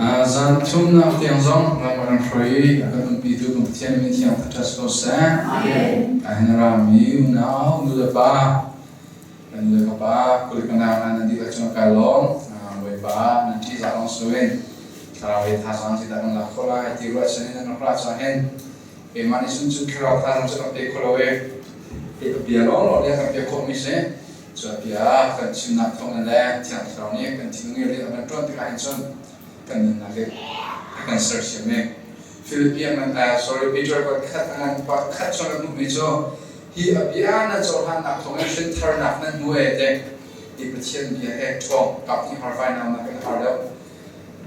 Zan thumnak tiang zong ram a kan hruai i a kan umpitu kan Pathian min thiang thangṭhat si ko seh. Ahin rami unau nu le pa kan nu le ka pa kuli ka nau hna nan dihlak cung kai lawm. Bawipa nan ṭihzah lawng si loin thlarau he thazaang zeidah kan lak khawh lai ti ruahchan in nan rak ra caah hin keimah nih cun cu thlarau thazaang cu kan pe kho lo i hi a bia lawnglawng nih a kan pek khawhmi si. Cu a bia kan chimnak thawngin le Thiang Thlarau nih kan thinlung i rian a kan ṭuan tikah hin cun kan nunnak hi a kan sersiam i Philippian sorry Peter pakhat ngan pakhat chung kan hmuhmi cu hi a bia nan cohlannak thawngin hrintharnak nan hmu e te hi Pathian bia he ṭhawng kap nih har vai nak kan har deuh.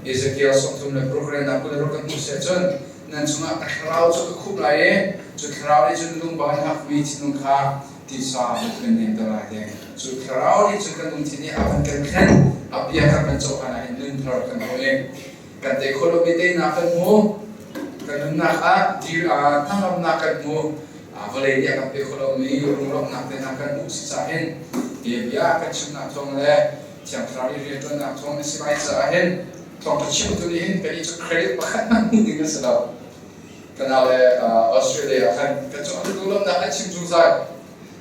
Ezekiel 36 relnak 26 kan hmuh si ahcun nan chungah ka thlarau cu ka khup lai i cu thlarau nih cun lung bang in hakmi thinlung kha tisa kan nemter lai te. Cu thlarau nih cun kan lungthin nih a van kan thlen, a bia kan van cohlan ah hin nun thar kan hmu i kan tei khawh lomi teinak kan hmu, kan nunnak ah dir hnangamnak kan hmu, vawlei nih a kan pe khawh lomi lunglawmhnak te hna kan hmuh si caah hin hi bia kan chimnak thawng le Thiang Thlarau i rianṭuannak thawng na si lai caah hin thawngṭha chimtu nih hin kannih cu credit pakhat hmanh hmuh ding kan si lo. Ka nau le Australia ah khan kan cung ah lunglawmhnak an chim zungzal.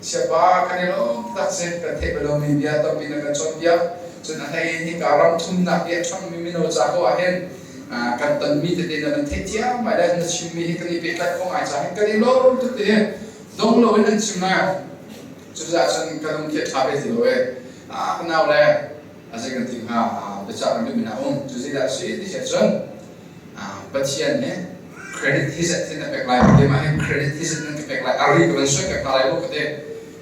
Siapa kan i lawm tak si, kan theih bal lomi bia tampi na kan cawnpiak. Cun a hlei in hika ram thumnak i a ṭhangmi mino ca ko ah hin kan tonmi tete na kan theih thiam lai le na chimmi hi kan i pehtlaih khawh ngai caah hin kan i lawm tuk ti hi dong loin an chim lai. Cucaah cun ka lung khi a ṭha ve ti lo ee. Ka nau le a zei kan ti hnga biacah kan duhmi hna um. Cu zeidah a si ti si ahcun Pathian nih credit hi zat hin a pek lai keimah hi credit hi zat nan ka pek lai a ri ka van suai pek hna lai mu ka ti.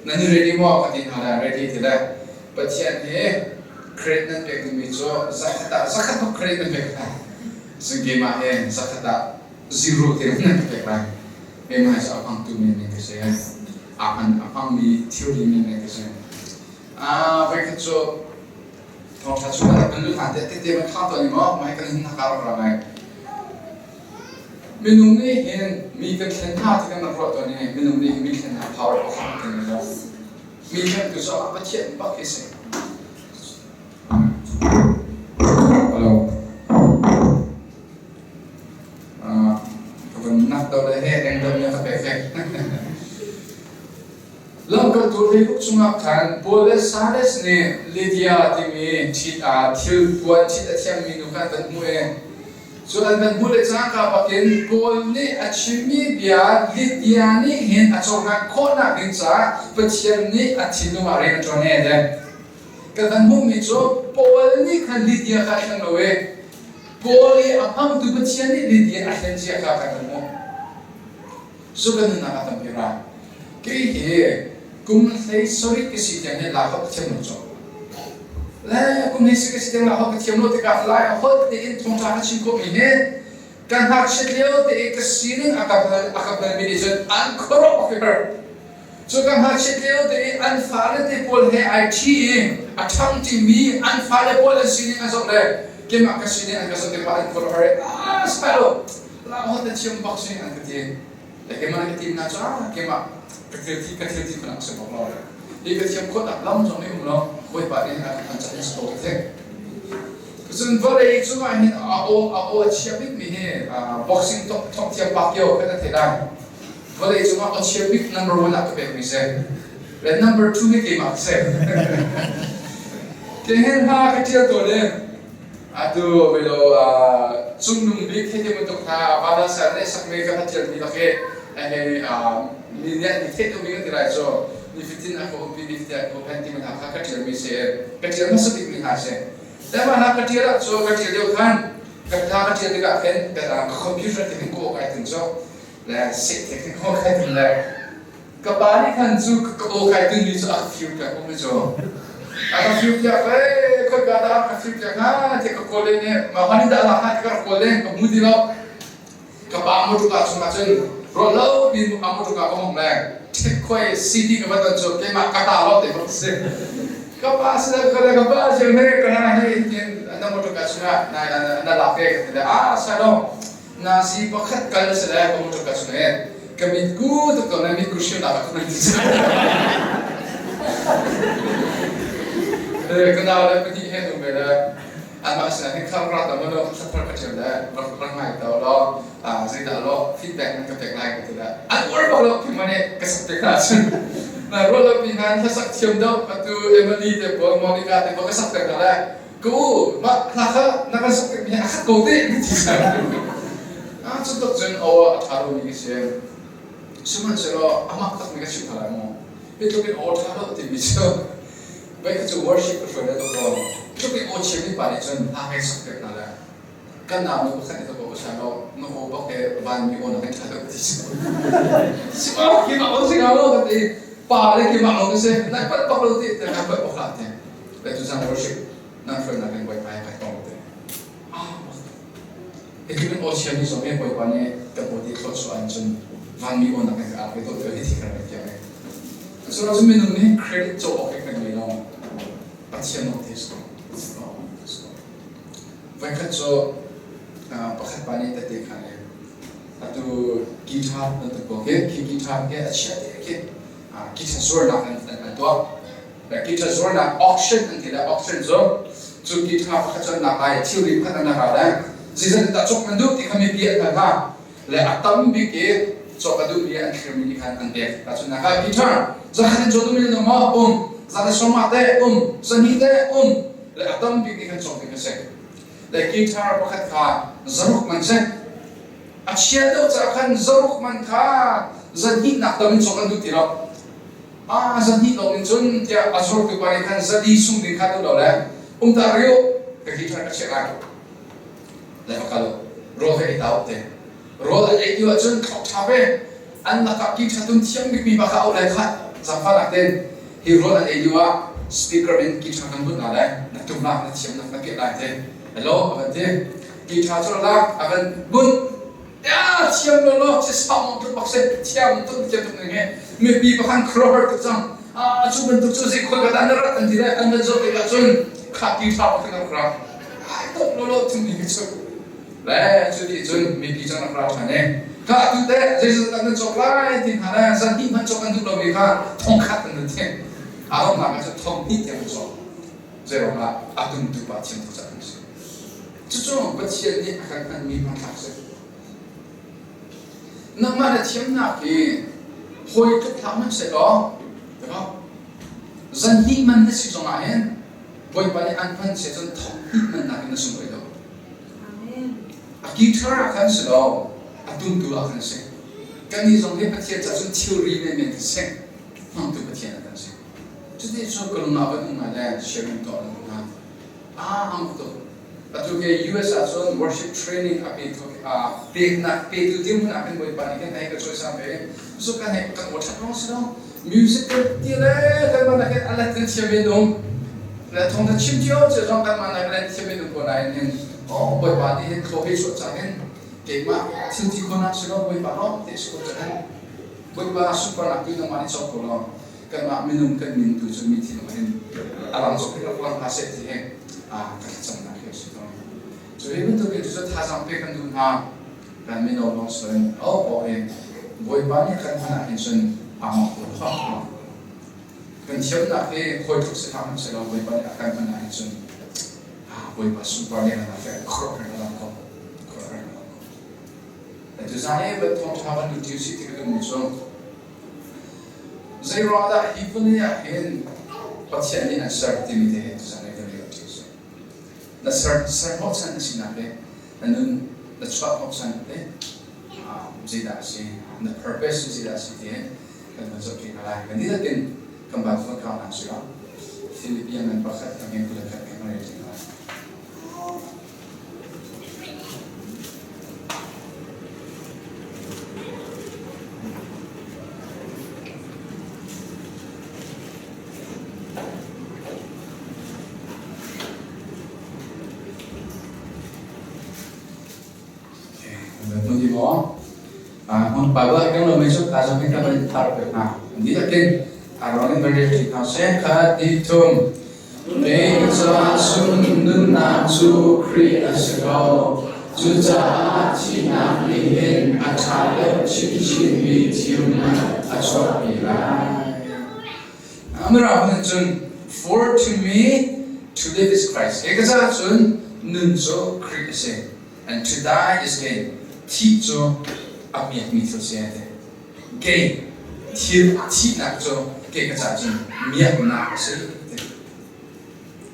Nan i ready maw ka ti hna le ready ti le Pathian hi credit nan pek dingmi cu zakhat ah zakhat bak credit nan pek hna. Cun keimah hi zakhat ah zero te nan ka pek lai. Keimah hi cu a hmangtu men ka si. A hmangmi thilri men ka si. Voikhat cu thawngṭha cu kan lut hna tiah tete van khang tawn i maw mah hi kan hin hna rak ra ngai. Minung nih hin mi kan thlen hna ti kan rak ruah tawn i minung nih mi thlen hna power pakhat kan ngei lo. Mi thlen tu cu Pathian bak hi si. Hello. Ka van nak do le he eng deuh nih a ka pek he. Lamkaltu hleiruk chungah khan Paul le Silas nih Lydia timi ṭhit ah thil puan ṭhit a thiammi nu kha an van hmuh i cu an van hmuh le cangka bakin Paul nih a chimmi bia Lydia nih hin a cohlan khawhnak ding caah Pathian nih a thinlung ah rian a ṭuan he ti. Kan van hmuhmi cu Paul nih khan Lydia kha a thleng lo i Paul i a hmangtu Pathian nih Lydia a thlen cia kha kan van hmuh. Cu kan nunnak ah tampi ra. Kei hi kum 17 ka si tiang hin Lai holh ka thiam lo cu. Le kum 17 ka si tiang Lai holh ka thiam lo tikah Lai holh tein thawngṭha ka chim khawhmi hi ka ngakchiat lio te i ka sining a ka a ka hngalmi nih cun an khuaruah a har. Cu ka ngakchiat lio te i an fale te pawl he ai ṭhi i a ṭhangṭimi an fale pawl an sining a zoh le keimah ka sining an ka zoh tikah an khuaruah har i ah silo Lai holh na thiam bak si an ka ti. Le keimah ka ti hna cu ah keimah ka thil ti ka thil ti khun si bak lo. Hi ka thiam khawhnak lam zong nih um lo Bawipa nih a kan chan in ko ka thek. Cun vawlei cungah hin a aw a aw a chia bikmi hi boxing thong thiam Pacquiao kan thei lai. Vawlei cungah aw chia bik number one ah ka pekmi si. Le number two hi keimah ka si. Ke hin hla ka ṭial tawn i Atu milo cungnung bik hei ti bantuk hna Vanal Sal nih sakmi ka hla mi lak i hei mi nih ni theih deuhmi kan ti lai cu nifatin a ka umpi nifatin a ka um ti hna kha ka ṭialmi si ka ṭial hmasa bikmi hna si. Le mah hla ka ṭial ah cu ka ṭial lio khan ka hla ka ṭial tikah khin ka computer te khin ka aw kai tin cu le seh te khin ka aw kai tin le Ka pa nih khan cu ka aw kai timi cu a ka fir piak ko mi cu. A ka fir piak ee khoika dah a ka fir piak hnga ti ka kawl len i mah hman in dah lak hnga ti ka rak kawl len ka hmu ti lo. Ka pa motor chungah cun ruah lo piin a motor ka hong le ṭhekhuai CD ka va ton cu keimah ka ta lo te bak si. Ka pa sila ka le ka pa siang he ka na he tin na motor chungah na na lak e ka ti le ah salo Nazi pakhat kal a si le ka motor ka chung i ka mitku tuk ko na mitku hrilnak ah ka hman ti ka nau le pahnih he um ve le an Anmah sinah hin kha rak ta maw thar ka ṭial le rak rak ngai ta law zeidah law feedback nan ka pek lai ka ti le an uar bak lo khi mane ka sak te kha cun na ruah lo pi nan hlasak thiam deuh atu Emily te pawl Monica te pawl ka sak te hna le ka u mah hla kha na kan sak mi a khat ko te na ti ah cu tuk cun aw a ṭha lo mi ka si sihmanhsehlaw amah tak mi ka chim hna lai maw hi tluk in aw ṭha lo timi cu Voi khat cu worship ka hruai le tuk rawn. Tluk i aw chiami pa nih cun hla kai sak piak hna le kan nau nu pakhat nih ka usa lo na aw bak he vanmi aw nak in ṭha deuh ti si. Si ma ki ma aw si lo ka ti. Pa le ki ma lo si nai pat bak lo ti te nai pat bak la ti. Le tu zan worship nan hruai nak in Bawipa he kai tong te. Ah Hi aw chiami zong hi Bawipa nih kan aw ti thluachuah in cun vanmi aw nak in ka ar ve to te hi thi kan rak kiang e. Cun cu minung nih credit cawk awk hi kan ngei lo. Pathian aw te si ko. Voikhat cu pakhat pa nih tete khan le atu guitar bantuk ko khi khi guitar khi a chiah te khi guitar zuarnak an an tuah. Guitar zuarnak auction an ti le auction cu cu guitar pakhat cu an lak lai thilri pakhat an lak lai zizan ta cawk nan duh ti kha mipi an hal hna le a tam bik i cawk a duhmi an thlirmi nih khan an pek tahchunhnak ah guitar zakhat in caw duhmi nan um maw um zat sawma te um zahnih te um le a tam bik nih khan cawk ding a si le guitar pakhat kha zaruk man si a chia deuh caah khan zaruk man kha zahnih nak tam in cawk an duh ti lo A zahnih lawng in cun tiah a zuartu pa nih khan zali sung ding kha duh lo le um ta rih u ka guitar ka chiah lai le va kal u rawl va ei ta u te rawl an ei lio ahcun thlok ṭha ve an lakah guitar tun thiam bikmi pa kha auh lai kha zaangfahnak ten hi rawl an ei lio ah speaker in guitar kan bunh hna lai na tum la na thiam na piah lai te hello a van ti guitar cu lak a van bunh Ya thiam lo lo si sang tuk bak si thiam tuk thiam tuk ning he mipi pakhan khuaruahhar tuk cang a cu bantuk cu zei khoi ka dah na rat an ti le an van zoh tik ahcun kha ti tha pakhat rak ra ai tok lo lo thim ni cu le cu ti cun mipi cang rak ra ṭhan e kha tu te zeizat dah nan cawk lai ti hna le zan hnih hmanh cawk an duh lomi kha thong khat an rat hi a donghnak ah cun thong hnih tiang an cawk zei ruangah a tumtu pa thiam tuk cang an si Cucu Pathian nih a kan hmanmi hmanthlak a si. Nangmah na thiamnak hi hawi tluk hlah hmanh sehlaw zan hnih man na si zongah hin Bawipa nih an hman seh cun thong hnih man nakin na sunglawi lo. A guitar ah khan si lo, a tumtu ah khan si. Kannih zong hi Pathian ca cun thilri menmen kan si. Hmangtu Pathian ah kan si. Cuti cu ka lung ah van um ngai le sharing tuah lengmang hna. Aa ang tuk. Atu ke US ahcun worship training a pe peknak petu dirhmun ah kan Bawipa nih khin hei ka cawisang ve. Cu kan hei kan aw ṭhat lawng si lo. Music kan ti le kan mah nakin a let kan thiam men um. Le thawng tha chim cio cio zong kan mah nakin an thiam men um ko nain hin oh Bawipa nih hin thaw he chuah cang in keimah thil ti khawhnak si lo Bawipa lawng te si ko cang. Bawipa sunparnak tu nangmah nih cawk ko law kanmah minung kan min tu cu mi thinlung hin a lang zong hin rak lang hna seh ti hi ka thlacamnak hi a si tawn. Cu hi bantuk in cu thazaang pek kan duh hna kan mino lawng siloin oh paoh hi Bawipa nih kan hman ah hin cun aa mawng ko lo. Kan thiamnak hi khawi tluk si hlah hmanh sehlaw Bawipa nih a kan hman ah hin cun Bawipa sunpar nih a fek khuaruahhar a lang ko. Khuaruahhar a lang ko. Tuzaan i van thawngṭha van lut ṭi usih ti ka duhmi cu Zeiruang dah hi vawlei ah hin Pathian nih an ser timi te hi tuzaan i kan rel ṭi usih. Na ser serhnawhchan na sinak le na nun na chuahhnawhchan te zeidah a si, na purpose zeidah a si ti kan van zoh ṭi hna lai. Kan dihlak in kan Bible van kau hna usih law Philippian ngan pakhat a ngen 21 kan rel ṭi hna lai. Bible kan lo mi cu ta zong hin kan van thar pek hna. Dihlak in Aaron in van rel ṭi hna seh. Khat, hnih, thum. Kei caah cun nunnak cu Khrih a si ko. Cucaah thihnak nih hin a ṭha deuh chinchinmi thil a chuahpi lai. Mirang nih cun, For to me to live is Christ. Hi ka caah cun Nun cu Khrih a si. And to die is gain. Thih cu a miakmi thil si a ti. Gain. Thil thihnak cu kei ka caah cun miaknak a si.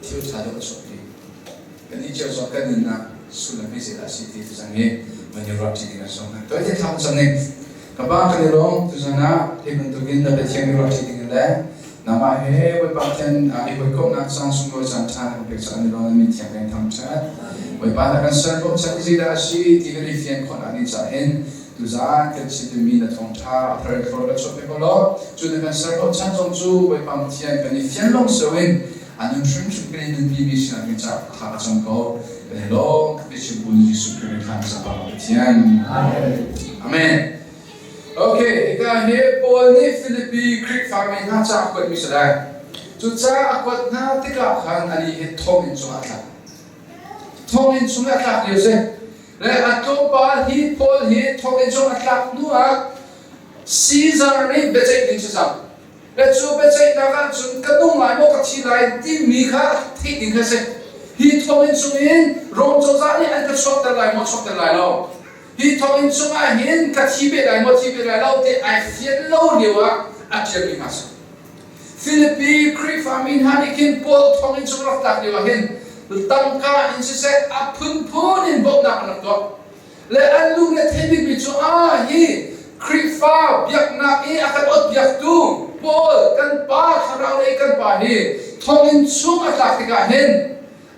Thil ṭha deuh a chuak ti. Kannih cio zong kan nunnak sullam hi zeidah a si ti tuzan hi van i ruah ṭi ding a sung. Toi te thlam cang ning. Ka pa kan i lawm tuzan ah hi bantukin na biathiang i ruah ṭi ding le nangmah he Bawipa Pathian i hawikomhnak caan sunglawi caan ṭha na kan pek caah ni lawm na min thiang kan thangṭhat. Bawipa na kan ser bawmchan i zeidah a si ti kan i fian khawhnak ding caah hin tuzan kan chim dingmi na thawngṭha a thar in thlor kan chuah piak ko law cu na kan ser bawmchan zong cu Bawipa Pathian kan i fian lawng si loin a nun hrimhrim kan i nunpimi sinak ding caah thla ka cam ko. Kan i lawm tuk ti chim bu Jesuh Khrih min thla ka cam Pathian. Amen. Okay, hika hi Paul nih Filipi Khrihfami hna ca a kuatmi si lai. Cu ca a kuat hna tikah khan anih hi thonginn chungah a tlak. Thonginn chungah a tlak lio si. Le a tlawmpal hi Paul hi thonginn chung a tlak hnu ah Caesar nih biaceih ding si cang. Le cu biaceihnak ah cun ka nung lai maw ka thi lai timi kha theih ding kha si. Hi thonginn chungin Rom cozah nih an ka chuakter lai maw chuakter lai lo. Hi thonginn chungah hin ka thi ve lai maw thi ve lai lo ti ai fian lo lio ah a ṭialmi hna si. Filipi Khrihfami hna nih khin Paul thonginn chung rak tlak lio ah hin tangka in siseh a phunphun in bawmhnak an rak tuah. Le an lungre theih bikmi cu ah hi Khrihfa biaknak i a kan ot-biaktu Paul kan pa thlarau lei kan pa hi thonginn chung a tlak tikah hin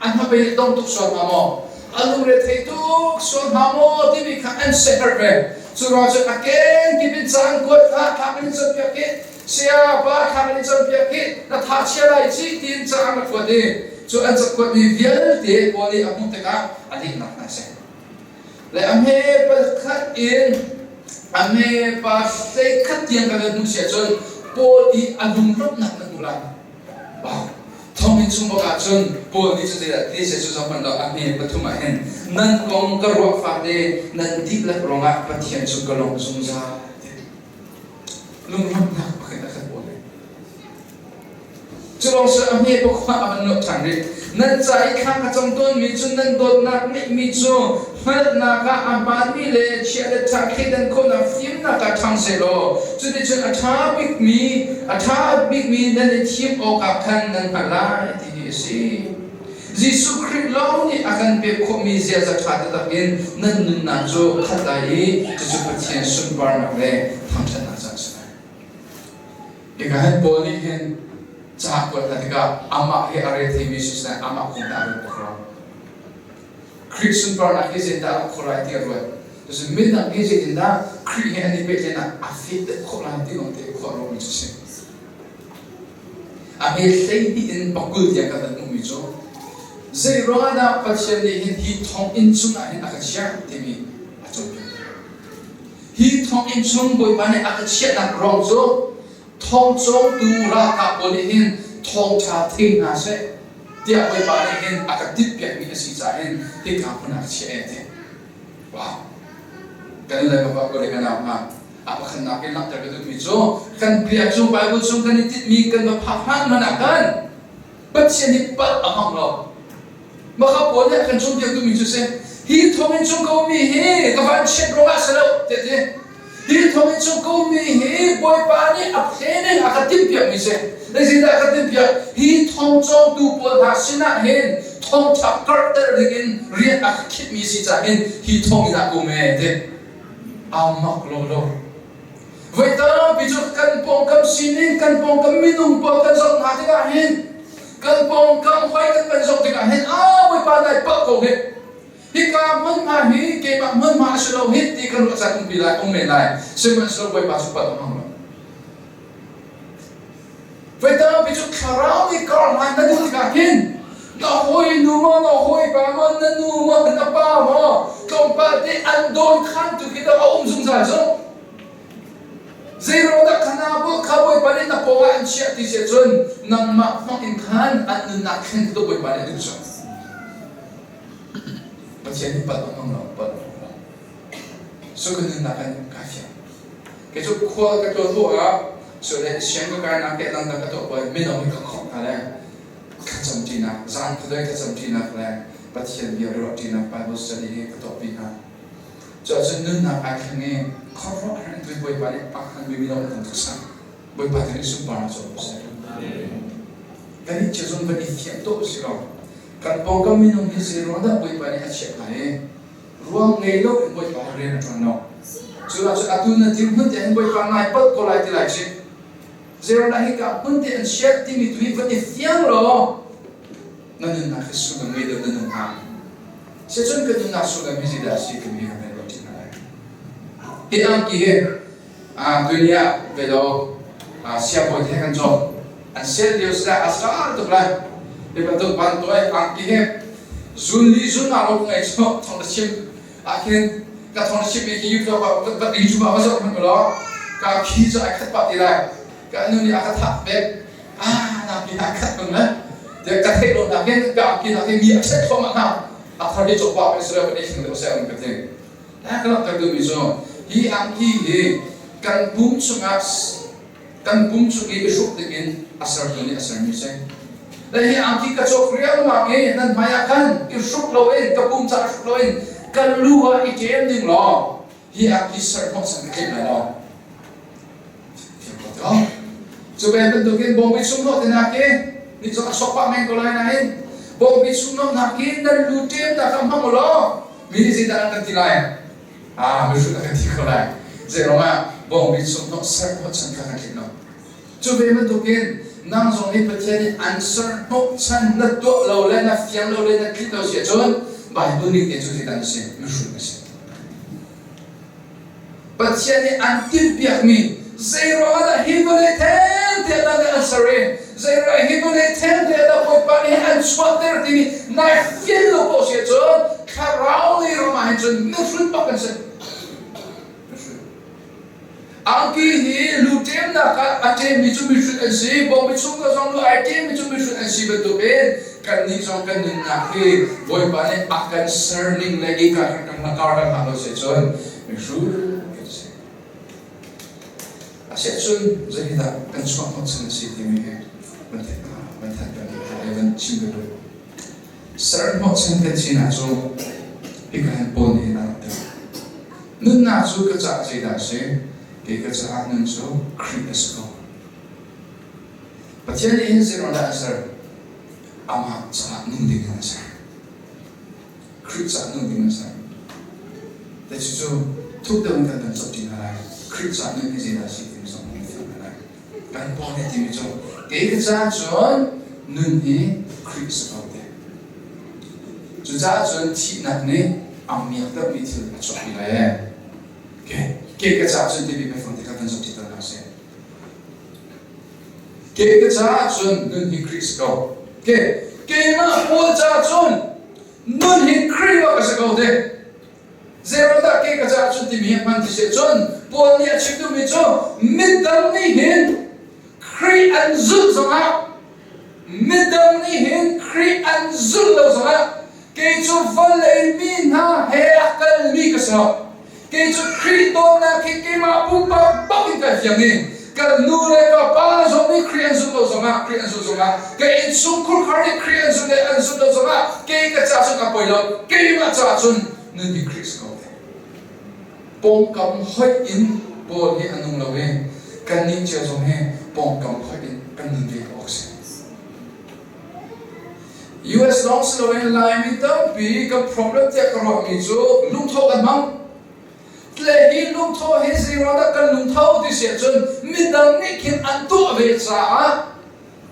a hnabei a dong tuk sual hnga maw a lungre thei tuk sual hnga maw timi kha an seherh ve. Cu ruang cun a kenkip in caan kuat kha thla kan in cawnpiak hi, saya pa thla kan in cawnpiak hi, na tha chia lai ci tiin ca an rak kuat i cu an cakuatmi vialte Paul nih a hmuh tikah a lehnak hna a si. Le a hme pakhat in a hme pa hleikhat tiang kan hmuh si ahcun Paul i a lunglawmhnak na hmu lai. Wow. Thonginn chung bak ahcun Paul nih cu zeidah ti se cu zohhmanh law a hme pathum ah hin nan kong ka ruah fate nan dihlak ruangah Pathian cu ka lawmh zungzal. Lunglawmhnak pakhat a khat Paul nih. Cu lawng si a hme pakhua a van nuah ṭhan rih. Nan ca i thla ka cam tawnmi cu nan dawtnak ngeihmi cu hngalhnak ah a hmaanmi le chia le ṭha thleidan khawhnak fimnak ah ṭhang sehlaw cuticun a ṭha bikmi a ṭha bikmi nan i thim awkah khan nan hngalh lai ti hi a si. Jesuh Khrih lawng nih a kan pek khawhmi ziaza ṭha taktak in nan nunnak cu khat lai i cucu Pathian sunparnak le thangṭhatnak caah a si lai. Hika hin Paul nih hin ca a kuat hna tikah amah hi a re theimi siseh amah kong dah a ruat bak lo. Khrih sunparnak hi zeitindah a rak khawh lai ti a ruat. Cucu midang hi zeitindah Khrih he an i pehtlaihnak a feh deuh khawh lai ti lawng te khua a ruahmi cu a si. A hme 12 in pakul tiang kan hmuhmi cu zei ruangah dah Pathian nih hin hi thonginn chungah hin a ka chiah timi a cawnpiak. Hi thonginn chung Bawipa nih a ka chiahnak ruang cu thongcawngtu ralkap pawl nih hin thawngṭha thei hna seh tiah Bawipa nih hin a ka timhpiakmi a si caah hin hika hmun ah ka chiah ee a ti. Wow! Kan le ka pa ka le ka nau hna, a pakhatnak in langhter ka duhmi cu kan bia cu Bible chung kan i tinhmi kan va phak hlan hmanh ah khan Pathian nih palh a hmang lo. Maka pawl nih a kan cawnpiak duhmi cu si, hi thonginn chung ka ummi hi ka vanchiat ruangah si lo, tiah ti. Hi thonginn chung ka ummi hi Bawipa nih a planning a ka timhpiakmi si. Zeitindah a ka timhpiak? Hi thong cawngtu pawl hna sinah hin thongṭha karhter dingin rian a ka khitmi si caah hin hi thonginn ah ka um ee, ti. Aa mak lawlaw. Voi tampi cu kan pawngkam sining, kan pawngkam minung pawl kan zoh hna tikah hin kan pawngkam hoi kan kan zoh tikah hin aa Bawipa dai palh ko hi. Hika hmunhma hi keimah hmunhma a si lo hi ti kan ruah caan umpi lai, um men lai. Sihmanhsehlaw Bawipa cu palh a hmang lo. Voi tampi cu thlarau nih kar hlan na duh tikah hin na hawi nu maw, na hawi pa maw, na nu maw, na pa maw, tlawmpal te an dawn khan tu khi dah a um zungzal cu. Zeiruang dah khana pawl kha Bawipa nih na pawngah an chiah ti si ahcun nangmah hmang in khan an nunnak thlen tu Bawipa nih a duh cu. Pathian nih palh a hmang lo, palh a hmang lo. So ka nunnak kan kaa fiang. Kei cu khua ka tuah hnu ah sule siang ka kainak ke dangdang ka tuah pawl mino hi ka khawmh hna le thlacam ṭinak, zan khuadei thlacam ṭinak le Pathian bia ruahṭinak Bible study hi ka tuahpi hna. Cuahcun nunnak ai thleng i khuaruahhar in tui Bawipa nih a hmanmi mino an tam tuk sang. Bawipa tu nih sunparnak cu a seh. Kan i cio zong van i fiang tuah usih law kan pawngkam minung hi zei ruang dah Bawipa nih a chiah hna i ruang ngei lo in Bawipa hi rian a ṭuan lo. Cu ah cun atu na dirhmun te hin Bawipa ngai palh ko lai ti lai cih. Zei ruang dah hika hmun te an chiah timi tu hi van i fiang law na nunnak hi sullam ngei deuh na nung hnga. Sicun kan nunnak sullam hi zeidah a si timi hi kan ruah ṭi hna lai. Hi angki hi tuni ah velo siangbawi te he kan cawk. An sel lio si lai, a sar tuk lai. Hi bantuk bantuai angki hi zun li zun nga lo ngei cu thong na chim ah khin ka thong na chim mi khi YouTube ah YouTube ah va zoh hmanh ulaw ka khi cu ai khat pah ti lai. Ka nu nih a ka thah pek. Ah, na ki ai khat bang le. Tiah ka theih lo nakin ka angki nakin mi a set thluahmah hna. A thar hi cawk pah pe sila kan i thing deuh seh an ka ti. A ka langhter duhmi cu hi angki hi kan pum chungah kan pum chung i i hruk dingin a sertu nih a sermi si. Le hi angki ka cawk riangmang i nan hmai ah khan i hruk loin ka pum ca hruk loin ka lu ah i ṭem ding law hi angki ser hnawhchan ka tlinh lai lo. Cu ve bantukin bawngbi sunghnawh te hi ni cu a sok pah men ko lai nain bawngbi sunghnawhnak hi nan lu ṭemnak kha hmang u law mi nih zeidah an kan ti lai? Ah, mihrut a kan ti ko lai. Zeiruangah bawngbi sunghnawh serhnawhchan kha kan tlinh lo. Cu ve bantukin nang zong nih Pathian nih an serhnawhchan na tuah lo le na fiang lo le na tlinh lo si ahcun Bible ning te cu zeidah na si? Mihrut na si. Pathian nih an timhpiakmi zeiruangah dah hi vawlei thengte ah dah an ser i zeiruangah hi vawlei thengte ah dah Bawipa nih an chuahter timi nai fian lo poh si ahcun thlarau lei ram ah hin cun mihrut bak kan si. Angki hi lu ṭemnak ah a ṭemmi cu mihrut an si, bawngbi chung ka zong lu ai ṭemmi cu mihrut an si bantukin kannih zong kan nunnak hi Bawipa nih a kan serning le i kan kan kar kan hngah lo si cun mihrut kan si. Asiahcun zeidah kan chuah hnawhchan a si timi hi van theih van thanh kan duh hna i van chim ka duh. Ser hnawhchan kan sinak cu hika hin Paul nih hin a rak tel. Nunnak cu ka caah zeidah a si? Kei ka caah nun cu Khrih a si ko. Pathian nih hin zeiruang dah a ser? Amah caah nun ding in a ser. Khrih caah nun ding in a ser. Te cucu thuk deuh in kan kan zoh ṭi hna lai. Khrih caah nun hi zeidah a si timi zong kan fiang hna lai. Kan Paul nih a timi cu kei ka caah cun nun hi Khrih si ko te. Cucaah cun thihnak nih a miak deuhmi thil a chuahpi lai ee. Okay. Ke ka caah cun timi biafang te kha kan zoh ṭi tawn hna sih. Ke ka caah cun nun hi Khrih si ko. Ke keimah Paul caah cun nun hi Khrih bak a si ko te. Zeiruangdah ke ka caah cun timi hi hman ti si cun Paul nih a chim duhmi cu midang nih hin Khrih an zulh zongah midang nih hin Khrih an zulh lo zongah kei cu vawlei mi hna he a kalmi ka si lo. Kei cu Khrih dawtnak hi keimah pumpak bak in kai fiang i kan nu le ka pa zong nih Khrih an zulh lo zongah Khrih an zulh zongah ka innchungkhur khar nih Khrih an zulh le an zulh lo zongah kei ka ca cun ka poi lo keimah caah cun nun hi Khrih si ko te. Pawngkam hoih in Paul hi a nung lo i kannih cio zong hi pawngkam hoih in kan nun ve ko awk si. US lawng si loin Laimi tampi kan problem tiah ka ruahmi cu lungthawh kan hmang. Tle hi lungthawh hi zeiruang dah kan lungtho ti si ahcun midang nih khin an tuah ve caah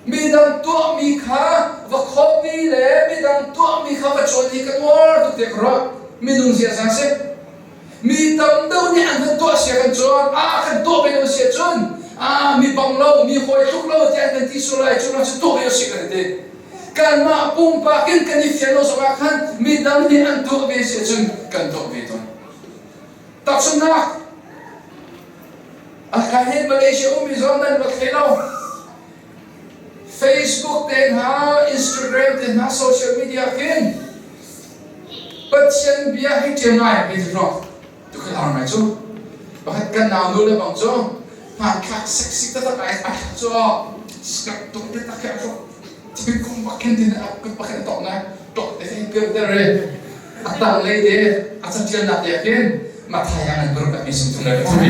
midang tuahmi kha va copy le midang tuahmi kha va cawn hi kan uar tuk tiah ka ruah. Minung ziaza si. Mi tam deuh nih an kan tuah sia kan cawn, a kan tuah ve lo si ahcun a mi bang lo, mi hawi tluk lo tiah an kan ti sual lai, cu cu tuah ve usih kan ti. Kanmah pumpak in kan i fian lo zongah khan midang nih an tuah ve si ahcun kan tuah ve tawn. Tahchunhnak, a ka hin Malaysia ummi zong nan ruat hlei lo. Facebook te hna, Instagram te hna, social media khin Pathian bia hi ṭial ngai hei ti hrawng. Tukhal ar ngai cu. Pakhat kan nau nu le bang cu hmanthlak sexy taktak ai a cu skirt tung te tak khi a hruk. Thingkung bak khin tin a kut pakhat a tawk ngai. Tok te pir ter re. A tang lei te a catialnak te khin Mathai ah nan paruk mi sum thum le pathum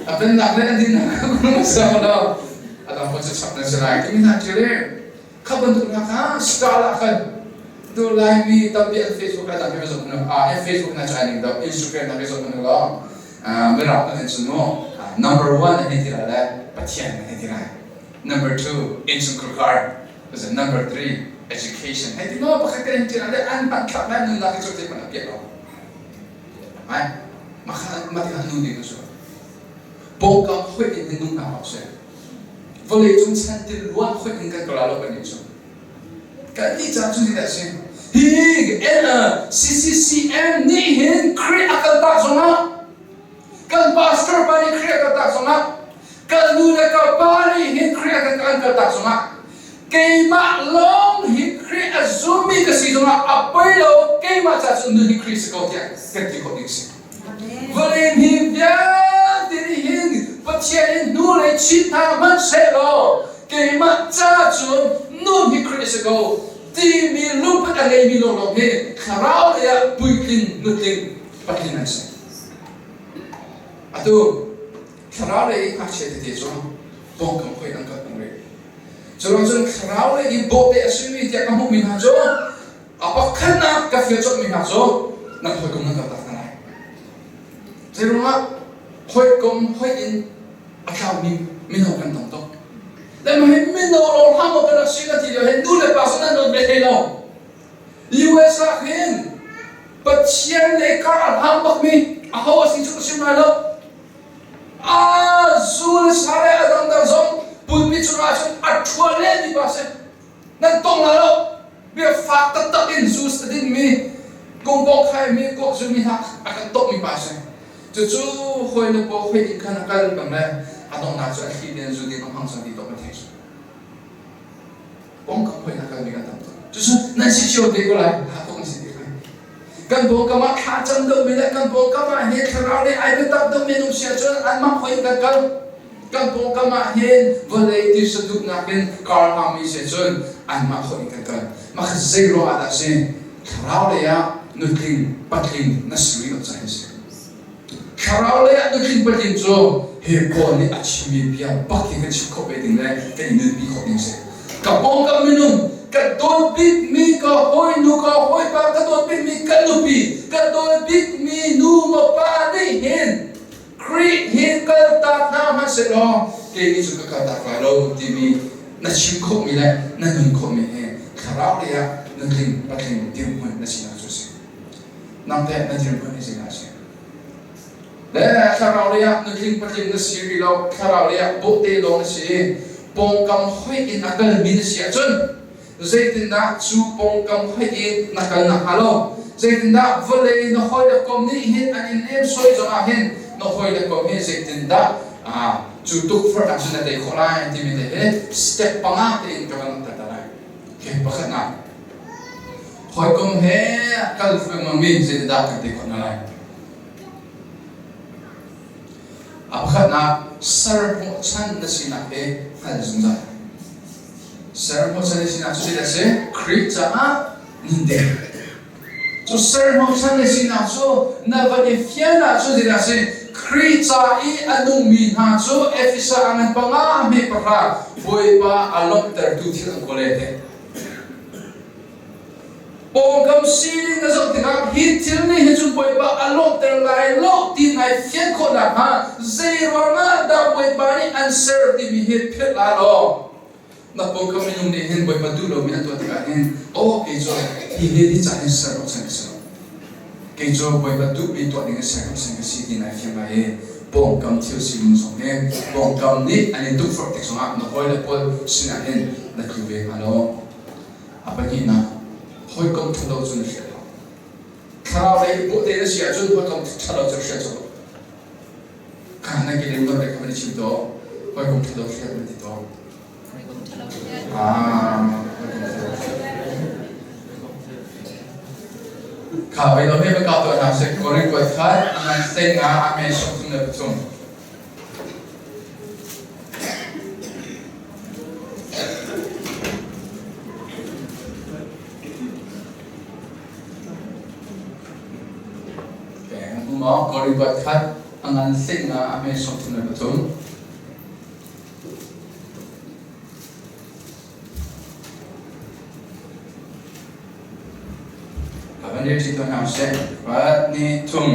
a pennak le an dinnak sa lo a dang pon sak nan si lai timi hna thil hi kha bantuk hna kha star ah khan tu Laimi tampi an Facebook la tampi zoh na a Facebook na chai ning do Instagram na zoh na lo mirang kan in mu number 1 an ti la le Pathian an ti lai number 2 innchungkhar number 3 education hei ti maw pakhat kan in le an hman thlak lai nun lak i cu te man a piah lo ai makha mati han nu ding cu pawngkam hoih in minung hna awk si vawlei cung chan til luan hoih in kan kala lo kan ni cu kan ni caan cu dah si hi CCCM nih hin Khrih a kal tak zongah kan pastor pa nih Khrih a kal tak zongah kan nu le ka pa nih hin Khrih a kan kal tak zongah keimah lawng hi Khrih a zummi ka si zongah a poi lo keimah ca cu nun hi Khrih si ko tiah kan ti khawh ding si. Vawlei mi vialte nih hin Pathian in hnu lei chin hna hmanhsehlaw keimah ca cun nun hi Khrih si ko timi lungput a ngeimi lawnglawng hi thlarau lei ah puitling nutling patling an si. Atu thlarau lei i ngakchia tete cu pawngkam khoi an kal peng rih. Cu cun thlarau lei i bawhte a simi tiah ka hmuhmi hna cu a pakhatnak ka feel colhmi hna cu nan hawikom nan kaltak hna lai. Zeiruangah hawikom hoih in a tlaumi mino kan tam tuk. Le mah hi mino lawng hlah maw kan rak si ka ti lio hin nu le pa cu nan dawt ve hlei lo. US ah khin Pathian le kar a hlang bakmi aho a si cu ka chim lai lo. A zu le sa le a dangdang zong pulpit cungah cun a ṭhual len mi pa si. Nan tong lai lo. Bia fak taktak in zu a dinmi kungpawng khaimi kuak zumi hna a kan tawhmi pa si. Cucu hawi le paw hawi inn khan a kal bang le a donghnak cu a thli ten zu ding a hmang cang ti tawh kan theih. Pawngkam hawi hna kalmi kan tam tuk. Cucu nan si cio te ko lai. Ha tuk nan si te lai. Kan pawngkam ah thla cam deuhmi le kan pawngkam ah hin thlarau nih ai biatak deuhmi an um si ahcun anmah hawi in kan kal. Kan pawngkam ah hin vawlei tisa duhnak in kar hngami si cun anmah hawi in kan kal. Mah kha zei ruang ah dah si? Thlarau lei ah nutling patling na si rih lo caah hin si. Thlarau lei ah nutling patling cu hi Paul nih a chimmi bia bak hi kan chim khawh ve ding le kan i nunpi khawh ding si. Ka pawngkam minung, ka dawt bikmi ka hawinu, ka hawipa, ka dawt bikmi ka nupi, ka dawt bikmi nu maw pa nih hin Khrih hi kaltak hna hmanhsehlaw kei nih cun ka kaltak lai lo timi na chim khawhmi le na nun khawhmi hi thlarau lei ah nutling patling dirhmun na sinak cu a si. Nang teh na dirhmun hi zeidah a si? Le thlarau lei ah nutling patling na si rih lo, thlarau lei ah bawhte lawng na si i pawngkam hoih in a kalmi na si ahcun zeitindah cu pawngkam hoih in na kal nakhnga lo zeitindah vawlei na hawi le kom nih hin an in lemsoi zongah hin na hawi le kom hi zeitindah cu tukforhnak cu na tei khawh lai timi te hi step panga tein ka van langhter ta lai. Okay, pakhatnak hawikom he kal lengmangmi zeitindah kan tei khawh hna lai? A pakhatnak serhnawhchan na sinak hi hngal zungzal. Serhnawhchan na sinak cu zeidah a si? Khrih caah nun ding. Cu serhnawhchan na sinak cu na van i fian ahcun zeidah a si? Khrih ca i a nungmi hna cu Efesa a ngan panga hme pahra Bawipa a lawmhtertu thil an kawl e. Pawngkam sining na zoh tikah hi thil nih hi cun Bawipa a lawmhter lai lo ti nai fian khawh nakhnga zei ruangah dah Bawipa nih an ser timi hi philh hlah law na pawngkam minung nih hin Bawipa duh lomi an tuah tikah hin aw kei cu hi hi hi ca hin ser awk san ka si lo kei cu Bawipa duhmi tuah ding in ser awk san ka si ti nai fiang lai i pawngkam thil sining zong hi pawngkam nih an in tukforh tik zongah na hawile pawl sinah hin na tlu ve hnga lo. A pahnihnak, hawikom ṭhalo cu na hrial hau. Thlarau lei bawhte na si ahcun hawikom ṭhalo cu hrial colh. Kha na ke lem le kha van i chim to. Hawikom ṭhalo hrial na ti to. Ah, hawikom ṭhalo hrial. Kha vai lo he ka to na se Korin kuat khat anan state nga amen 33. maw? Koribat khat a ngan 15 a hme 33. Ka van rel ṭi tuah hna usih. Pakhat, hnih, thum.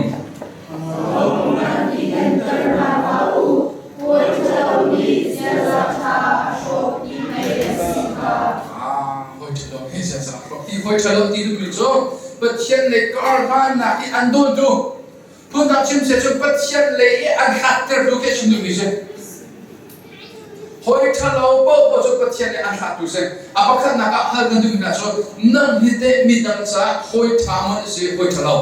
Ahohmanh i ganter hna hlah u, hawi ṭhalo nih ziaza ṭha a hrawh ti pei a si kha. Ah, hawi ṭhalo hi ziaza a hrawh ti. Hawi ṭhalo ti duhmi cu Pathian lei karhlannak i an dawntu, phundang chim seh cun Pathian lei i an hlattertu khi a chim duhmi si. Hawi ṭhalo paohpaoh cu Pathian nih an thlahtu si. A pakhatnak ah hal kan duhmi hna cu nang hi teh midang caah hawi ṭha maw na si hawi ṭhalo?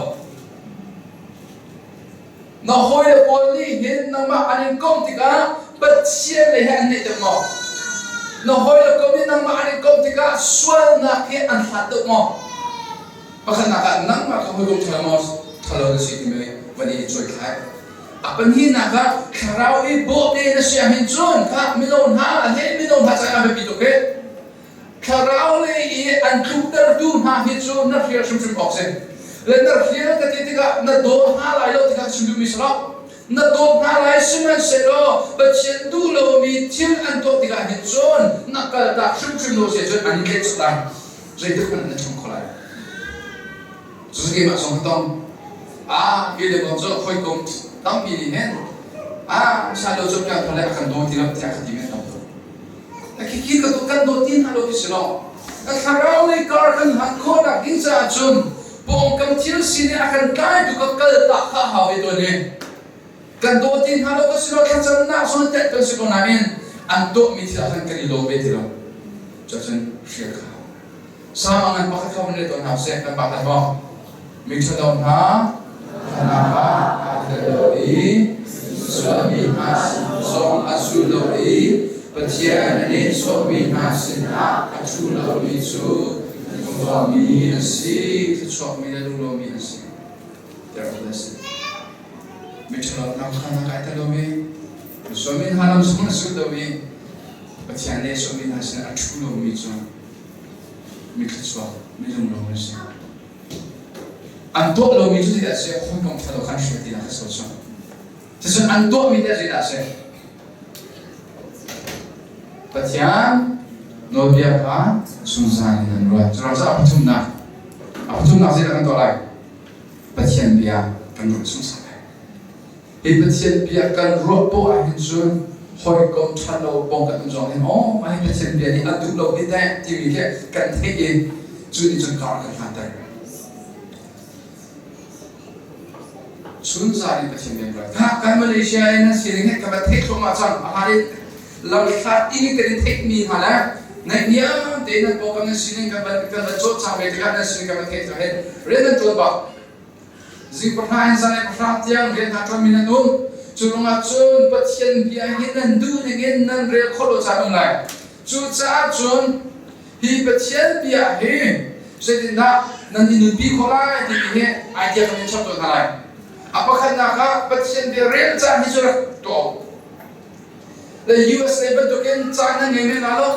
Na hawile pawl nih hin nangmah an in komh tikah Pathian lei he an naih deuh maw? Na hawile kom nih nangmah an in komh tikah sualnak he an hlat deuh maw? Pakhatnak ah nangmah kha hawikom ṭhalo maw ṭhalo na si timi van i cuaithlai. A pahnihnak ah thlarau i bawhte na si ahhin cun kha mino hna a hlei mino hna caah a biapi tuk hi. Thlarau lei i an tluktertu hna hi cu na hrial hrimhrim awk si. Le na hrial ka ti tikah na daw hna lai lo tikah chim duhmi si lo. Na dawt hna lai sihmanhsehlaw Pathian duh lomi thil an tuah tikah hin cun na kaltak hrimhrim lo si ahcun an in tlaih lai. Zeitik hmanh na ṭhang kho lai. Cucu keimah zong ka tong. Ah, hi le bang cu hawikom tampi nih hin ah salo cu piang thar le a kan daw ti lo tiah ka ti men tam tuk. Khikhi ka kan dawt ti hna lo ti si lo. Ka thlarau lei kar kan hlan khawhnak ding caah cun pawngkam thil sining a kan tlaitu ka kal tak kha hau ve tawn i kan dawt ti hna lo ka si lo thlacamnak zong tet kan si ko nain an tuahmi thil ah khan kan i lawm ve ti lo. Cucun hrial ka hau. Salm a ngan pakhat kha van rel tuah hna usih. Kan pa hlat maw? Miṭhalo hna thlarau ah aa tel lo i sualmi hna zong a zul lo i Pathian a nehsawhmi hna sinah a ṭhu lomi cu lunglawmmi an si, thluachuakmi le lunglawmmi an si. They are blessed. Miṭhalo hna kha na kai tel lomi, sualmi hna lam zong a zul lo i Pathian nehsawhmi hna sinah a ṭhu lomi cu mi thluachuak, mi lunglawm an si. An tuah lomi cu zeidah a si? Hawikom ṭhalo kha an hrial tinak kha si lo. Cucun an tuahmi teh zeidah a si? Pathian nawlbia kha zungzal in an ruat. Cu ruang a pathumnak, a pathumnak zeidah kan tuah lai? Pathian bia kan ruat zungzal lai. Hi Pathian bia kan ruah poah ahhin cun hawikom ṭhalo pawng kan um zong hin aw mah hi Pathian bia nih a duh lo hi teh timi khi kan theih i cu nih cun kar a kan hlanter. Chunzan in Pathian bia kan ruat. Kha kan Malaysia in nan sining hi ka va theih thluahmah cang. A hlan in lamhlat in kan in theihmi hna le naihniam tein nan pawngkam nan sining kan van kan van cawlcang ve tikah nan sining kan van theih tikah hin rian nan ṭuan bak. Zing pahra in zanlei pahra tiang rian hna ṭuanmi nan um. Cu ruangah cun Pathian bia hi nan duh ningin nan rel khawh lo caan um lai. Cucaah cun hi Pathian bia hi zeitindah nan i nunpi khawh lai timi hi idea kan in chap tawn hna lai. A pakhatnak ah Pathian bia rel caan hi cu rak tuah u. Le USA bantukin caan nan ngei men lo.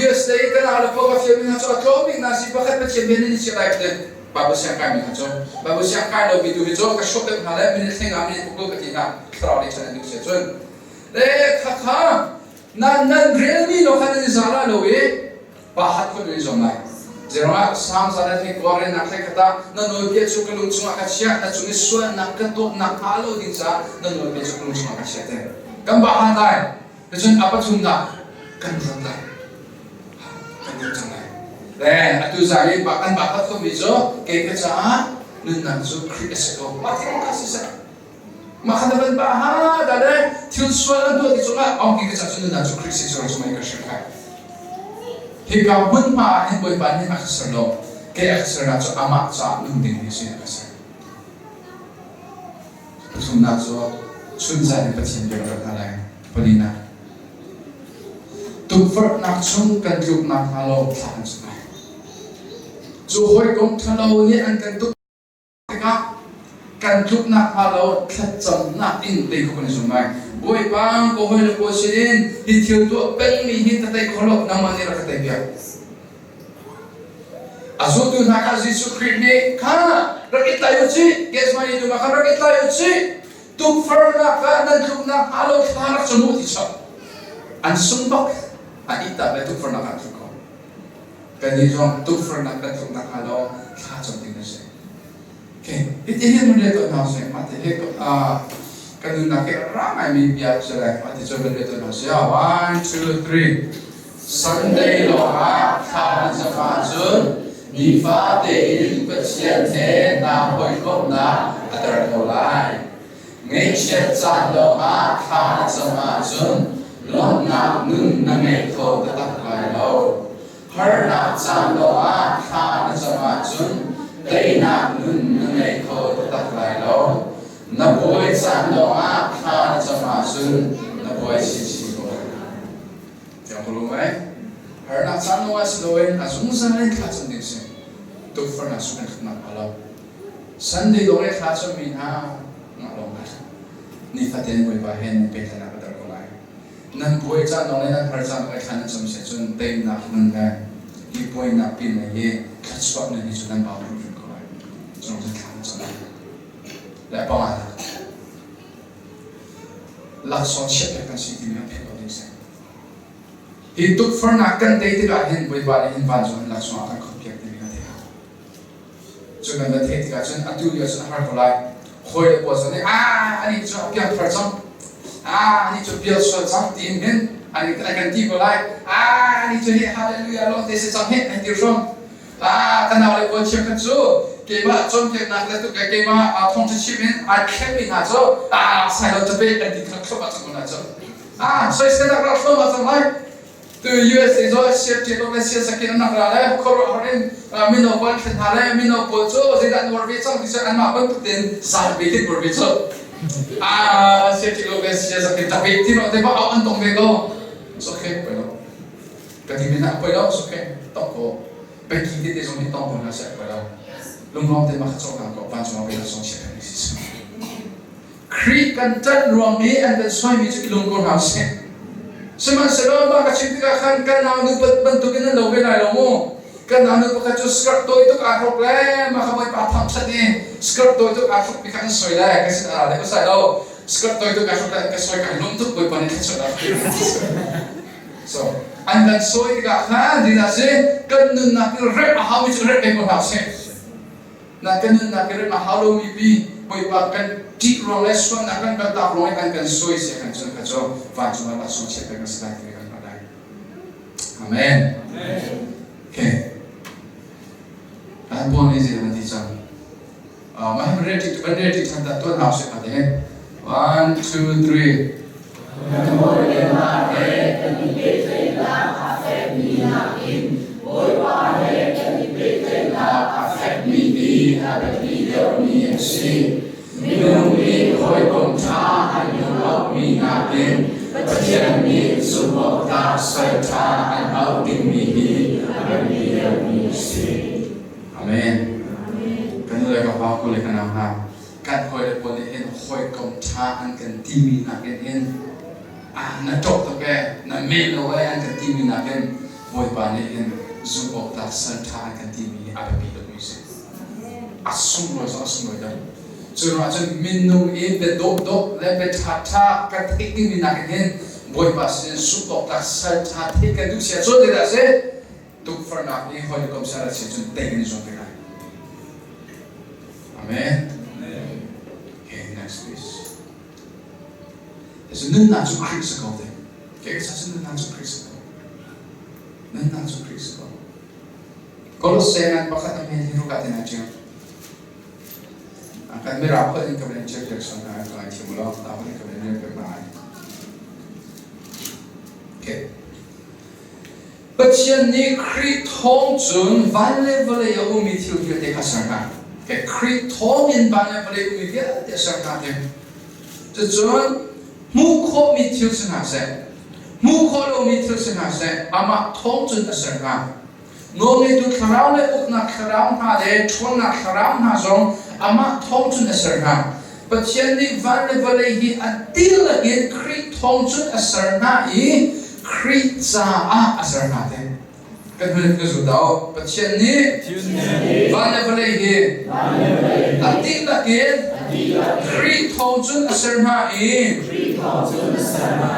USA kan ah le ka fialmi hna cu a tlawm bik na si pakhat Pathian bia nan i chiah lai ka ti. Bible siang kaimi hna cu Bible siang kai lomi tu hi cu ka hrawh deuh hna le minute thlenga minute pukul ka ti hna thlarau lei chan an duh si cun le khakha nan nan relmi lo kha nan i za la lo i pa hat khun nan i zuam lai Zeruangah Psalm za le hlei kua relnak hlei khat ah na nawlbia cu ka lung chungah ka chiah na cung i sualnak ka tuahnak hnga lo ding caah na nawlbia cu ka lung chungah ka chiah te kan bah han lai Cun a pathumnak kan ruat lai. Kan ruat cang lai. Le atu zan i kan bak khat khomi cu kei ka caah nunnak cu Khrih a si ko. Mah thil kha siseh. Mah kha na van ba ha da le thil sual an tuah ti cungah ongki ka caah cu nunnak cu Khrih si cu cungah ka hrim kai. Hika hmunhma ah hin Bawipa nih a ka ser lo. Kei a ka sernak cu amah caah nun ding hi si a ka ser. Pathumnak cu chunzan in Pathian bia rak hna lai. Palinak. Tukforhnak chung kan tluknak hnga lo thla kan cam lai. Cu hawikom ṭhalo nih an kan tuk tikah kan tluknak hnga lo thlacamnak in tei kho kan i zum lai. Bawipa ka hawile pawl sinin hi thil tuah pengmi hi ka tei kho lo nangmah nih rak ka tei piak. A zultu hna kha Jesuh Khrih nih kha rak i tlai u cih, Gethsemane dum ah khan rak i tlai u cih, tukforhnak ah nan tluknak hnga lo thla rak cam u ti chuak. An sung bak, an ihtak le tukforhnak ah an tluk ko. Kannih zong tukforhnak kan tluknak hnga lo thla cam ding a si. Okay, hiti hin mun rel tuah hna usih. Mah ti hi kan nunnak hi ra ngaimi bia si lai. Mah ti cu kan rel tuah hna usih. One, two, three. Sunday lawngah thla na cam ahcun nifa tein Pathian he naa hawikomhnak a ter ko lai. Ngaihchiat caan lawngah thla na cam ahcun lawmhnak nun na ngei kho taktak lai lo. Harnak caan lawngah thla na cam ahcun teinak nun na ngei kho taktak lai lo. Na buai caan lawngah thla na cam ahcun na buai chinchin ko lai. Tiang ko mai. Harnak caan lawngah si loin a zungzal in thla cam ding si. Tukforhnak sung in hruknak a lo. Sunday lawng i thla cammi hna ngah lawng hna. Nifatin Bawipa he nan pehtlaihnak a dar ko lai. Nan buai caan lawng le nan har caan lawng i thla nan cam si cun teinak nun le hi buainak pin lei hi thluachuah nun hi cu nan bau hrimhrim ko lai. Cung cu thla nan cam lai. Le panganak. Laksawng chiat kan si timi kan theih lo ding si. Hi tukforhnak kan tei tikah hin Bawipa nih hin vancung in laksawng a kan khonpiak timi kan theih hau. Cu kan van theih tikah cun atu lio cun a har ko lai. Hawi le pawl zong nih ah anih cu a piangthar cang. Ah anih cu pial sual cang tiin hin an kan ti ko lai. Ah anih cu hi hallelujah lawng te si cang hi an ti hrom. Ah ka nau le pawl cheukhat cu keimah cawnpiaknak le tuk le keimah thawngṭha chim in ai thlengmi hna cu ah sai lo cape an ti kha thluahmah cang ko hna cu. Ah soiselnak rak thluahmah cang lai. Tu USA zo siat ṭial le siat sakin an rak ra le khuaruahhar in mino pawl an thlen hna le mino pawl cu zeidah an uar ve cang ti cu anmah bantuk tein zal ve tin uar ve cu. Ah siat ṭial le siat sakin cape ti ro te ba an tong ve ko. It's okay, poi lo. Ka ti men ah poi lo okay tong ko peki te te zong nih tong ko hna seh poi lo lunglawm te ma kha cawk ko vancung ah pei song chia kan si Khrih kan ṭanh ruang i an kan soimi cu i lung ko hna usih sihmanhsehlaw mah ka chim tikah khan kan nau nu bantukin nan lo ve lai lo mu kan nau nu pakhat cu skirt tawi tuk aa hruk le mah kha bawipa thangṭhat i skirt tawi tuk aa hruk mi kha an soi le ka sin a ra le ka sai lo skirt tawi tuk aa hruk le ka soi ka lung tuk bawipa nih thluachuah So, an kan sawi tikah khan zeidah si kan nunnak i remh a haumi cu remh peng ko hna usih. Na kan nunnak i remh a hau lomi pi Bawipa kan ṭih ruang le sualnak kan kaltak ruang i an kan sawi si kan cun kha cu vancung ah laksawng chiat pek a si lai ti kan hngalh lai. Amen. Okay. Kan Paul nih zeidah ti cang? Mah hi van rel van rel ṭhan ta tuan hau seh te. One, two, three. Kan hawile hna he kan i pehtlaihnak a fekmi nakin Bawipa he kan i pehtlaihnak a fekmi hi a biapi deuhmi a si. Minung nih hawikom ṭha an in auhmi nakin Pathian nih zumhawktlak sal ṭha an auh dingmi hi a biapi deuhmi a si. Amen. Kan nu le ka pa ku le ka nau hna kan hawi le pawl nih hin hawikom ṭha an kan timi nakin hin ah na ṭok tuk ee na me lo ee an kan timi nakin Bawipa nih hin zumh awk tlak sal ṭha an kan timi hi a biapi tukmi a si. A sunglawi zong a sunglawi deuh. Cu ruangah cun minung i bia dawhdawh le bia ṭhaṭha kan theih dingmi nakin hin Bawipa sinin zumh awk tlak sal ṭha theih kan duh sia cun zeidah a si? Tukforhnak nih hawikom ser a si cun tei kan i zuam te lai. Amen. Okay, next please. Cu nunnak cu Khrih si ko te. Kei ka sa cu nunnak cu Khrih si ko. Nunnak cu Khrih si ko. Kolose ngan pakhat a men hi ruka te na ṭial. Kan mirang holh in ka van ṭial piak son na ka ngai thiam lo. Ta holh in ka van rel piak lai. Okay. Pathian nih Khrih thawng cun van le vawlei a ummi thil vialte kha a ser hna. Khrih thawng in van le vawlei ummi vialte a ser hna ti. Cucun hmuh khawhmi thil si hna seh, hmuh khawh lomi thil si hna seh, amah thawng cun a ser hna. Nawlngeitu thlarau le uknak thlarau hna le ṭhawnnak thlarau hna zong amah thawng cun a ser hna. Pathian nih van le vawlei hi a dihlak in Khrih thawng cun a ser hna i Khrih caah a ser hna te. Kan hun ka zul dau. Pathian nih van le vawlei hi a dihlak in Khrih thawng cun a ser hna i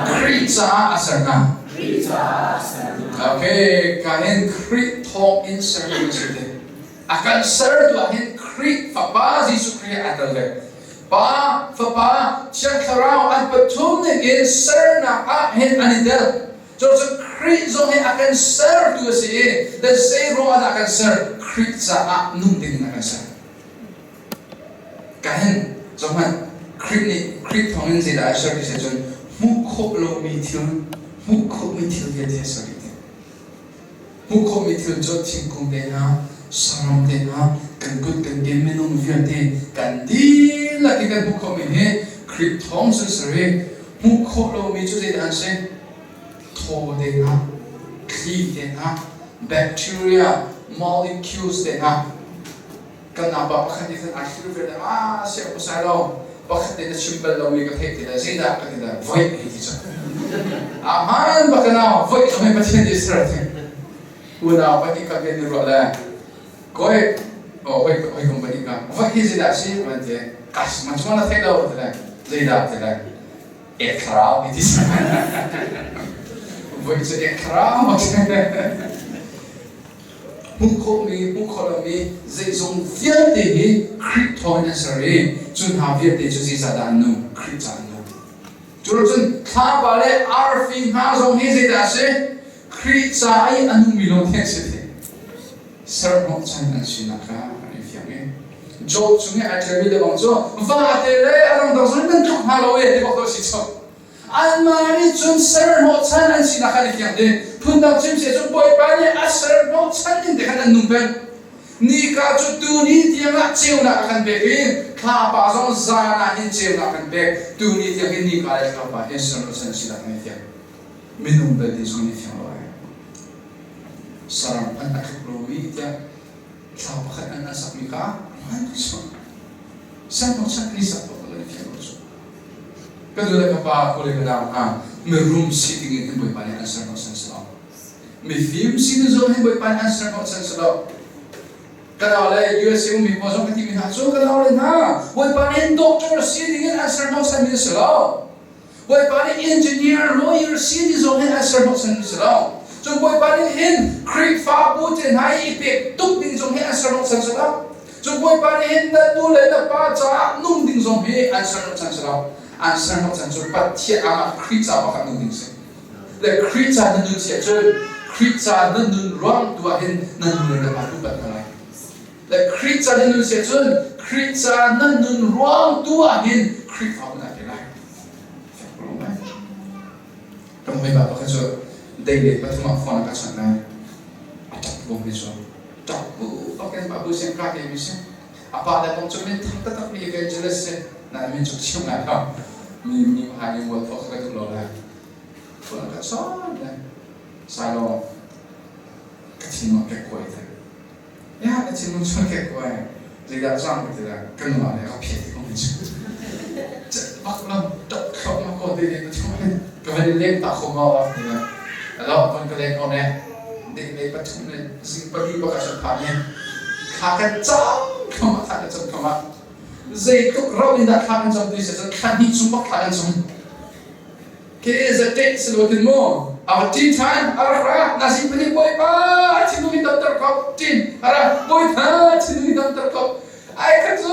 Khrih caah a ser hna. Okay, ka hin Khrih thawng in sermi si te. A kan ser tu ah hin Khrih Fapa Jesuh Khrih a tel ve. Pa, Fapa, Thiang Thlarau an pathum ning in sernak ah hin an i tel. Cucu Khrih zong hi a kan sertu a si i the zei ruangah dah a kan ser? Khrih caah nung ding in a kan ser. Ka hin zohhmanh Khrih nih Khrih thawngin zeidah a ser ti si cun hmuh khawh lomi thil hmuh khawhmi thil vialte a ser dih. Hmuh khawhmi thil cu thingkung te hna, saram te hna, kan kut kan ke minung vialte kan dihlak i kan hmuh khawhmi hi Khrih thawng cun ser i hmuh khawh lomi cu zeidah an si? Thaw te hna, thli te hna, bacteria, molecules te hna. Kan apa pakhat nih khan a thlir ve le ah siang pasai lo pakhat te na chim bal lomi ka theih ti le zeidah ka ti le voi hei ti cang. A hmaan bak nau voi zong hi Pathian nih ser thing. Unau pahnih kha bian i ruah le koi oh hoi hoi kum pahnih ka voi hi zeidah si man ti kas man cuma na theih lo ti le zeidah ti le ek thlarau hei ti voi cu ek thlarau Hmuh khawhmi, hmuh khawh lomi zeizong vialte hi Khrih thawngin an ser i cu hna vialte cu zeicahdah an nung? Khrih caah an nung. Cu cun thlapa le arfi hna zong hi zeidah a si? Khrih ca i a nungmi lawng khi an si ti. Serhnawhchan an sinak kha an i fiang i Job chung i ai ṭialmi le bang cu vate le a dangdang zong nan tluk hna lo e ti bak to si cu. Anmah nih cun serhnawhchan an sinak kha an i fiang dih. Phundang chim si ahcun Bawipa nih a serhnawhchan ning te khan an nung peng. Nika cu tuni tiangah ceunak a kan pek i thlapa zong zan ah hin ceunak a kan pek. Tuni tiang hin nika le thlapa hi serhnawhchan an sinak an i fiang. Minung belte zong an i fiang lo ai. Saram hmanh a tluk lomi tiah thla pakhat an sakmi kha hman serhnawhchan an i sak lo an i fiang lo cu. Ka nu le ka pa, ka le ka nau hna, mirum si ding in hin Bawipa nih an serhnawh san si lo. Mifim si ding zong hin Bawipa nih an serhnawh san si lo. Ka nau le USA ummi pawl zong ka timi hna cu ka nau le hna, Bawipa nih doctor si ding in an serhnawh san mi si lo. Bawipa nih engineer, lawyer si ding zong hin an serhnawh san mi si lo. Cun Bawipa nih hin Khrihfabu te hna i i pek tuk ding zong hi an serhnawh san si lo. Cun Bawipa nih hin na nu le na pa caah nung ding zong hi an serhnawh chan si lo. An serhnawh chan cu Pathian amah Khrih ca pakhat nung ding si. Le Khrih ca na nun si ahcun Khrih ca na nun ruang tu ah hin na nu le na pa tu pat hna lai. Le Khrih ca na nun si ahcun Khrih ca na nun ruang tu ah hin Khrihfa na ti lai. Kan hawipa pakhat cu dei le pathum ah phone a ka chawnh lai. A ṭap bung hi cu ṭap bu bakin pa bu siang ka ke mi si. A pa le bang cu min thang taktak mi evangelist si. Na min cu chim lai lo. Mi mi hai ni mual pho ka duh lo lai. Phone a ka chawnh lai. Sai lo ka thinlung a kek kuai te. Ya ka thinlung cu a kek kuai. Zeidah cang ka ti lai. Ka nu ah le ka phiat ti ko mi cu. Bak lam ṭap thlok ma ko te le ka chung hin ka van in leng ta kho ma wa ti lai. Alo von ka leng ko ne. Ding le pathum le zing pali bak a phan ni. Thla kan cam thluahmah thla kan cam thluahmah. Zeitluk ro in dah thla kan cam ti si cun thla hnih chung bak thla kan cam. Ke zatek silotin mu a ṭin ṭhan a rak ra nasi pahnih bawipa thinlung in damter ko ṭin a ra bawipa thinlung in damter ko ai kha cu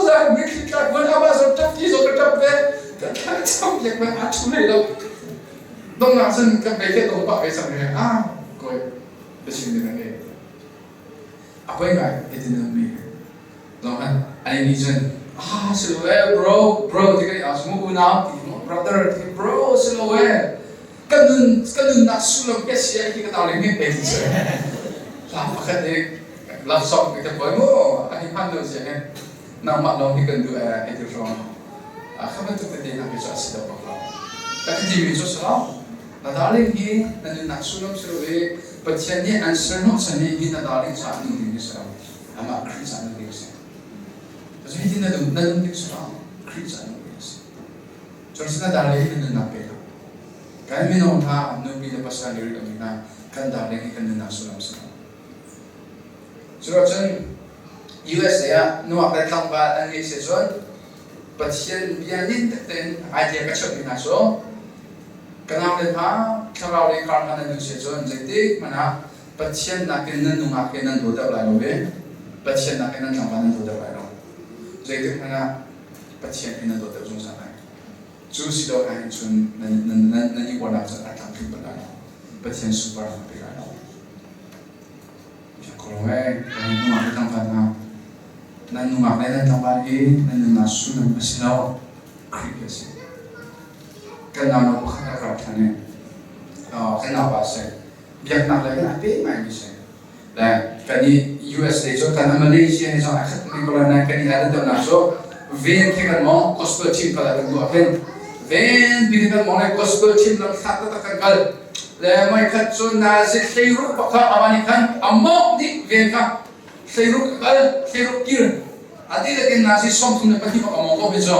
zan mitthli tlak vun ama zo ṭap ti zo ka ṭap ve ka thla cham lek mai a ṭhu hlei lo dongnak cun kan bei te dong pah ve cang he ah koi biachim ding a ngei a poi ngai hitin an mi Zong han ani nih cun ah si lo e bro bro ti kan i au mu unau ti mu brother ti bro si lo e kan nun kan nunnak sullam ke si ai ti ka darling nih pe ti si hla pakhat i love song ka poi mu ani hman lo si he nangmah lawng hi kan duh e hei ti hrawng a kha bantuk tete hna khi cu a si lo bak lo ka ti mi cu si lo na darling hi na nunnak sullam si lo i Pathian nih an serhnawh chan i hi na darling caah nung ding hi si lo amah Khrih caah nun ding a si. Zeitin na nun na nun ding si lo Khrih caah nun ding a si. Cun na dar le hi na nunnak pe hlah. Kan Kan mino hna, nupi le pasal i rih hna, kan darling hi kan nunnak sullam si lo. Cuahcun USA ah nuak le tlangval an ngeih si cun Pathian bia nin tein idea ka cheuhmi hna cu ka nau le hna thlarau le kar hna nan duh si cun zeitik hmanh ah Pathian nakin nan nungak hi nan daw deuh lai lo i Pathian nakin nan tlangval nan daw deuh lai lo. Zeitik hmanh ah Pathian hi nan daw deuh zungzal lai. Cu si lo ahhin cun nan i uarnak cu a tlamtling bal lai lo. Pathian sunparnak pe lai lo. Nungak le tlangval hna, nan nungak le nan tlangval hi nan nunnak sullam a si lo, Khrih a si. Kan nauno pakhat a rak ṭhan i kan naupa a si. Biaknak le kan a pe ngaimi si. Le kan i USA cu kan Malaysia he zong a khat mi ko lai nain kan i adan deuhnak cu ven khi kan mong gospel team kal ah kan duh ahhin ven pi kan mong le gospel team lam thlah taktak kan kal Le meikhat cu nazi hleiruk pakhat amah nih khan a mawngh dih ven kha hleiruk kal hleiruk kir a dihlak in nazi 32 bak a mawng ko hi cu.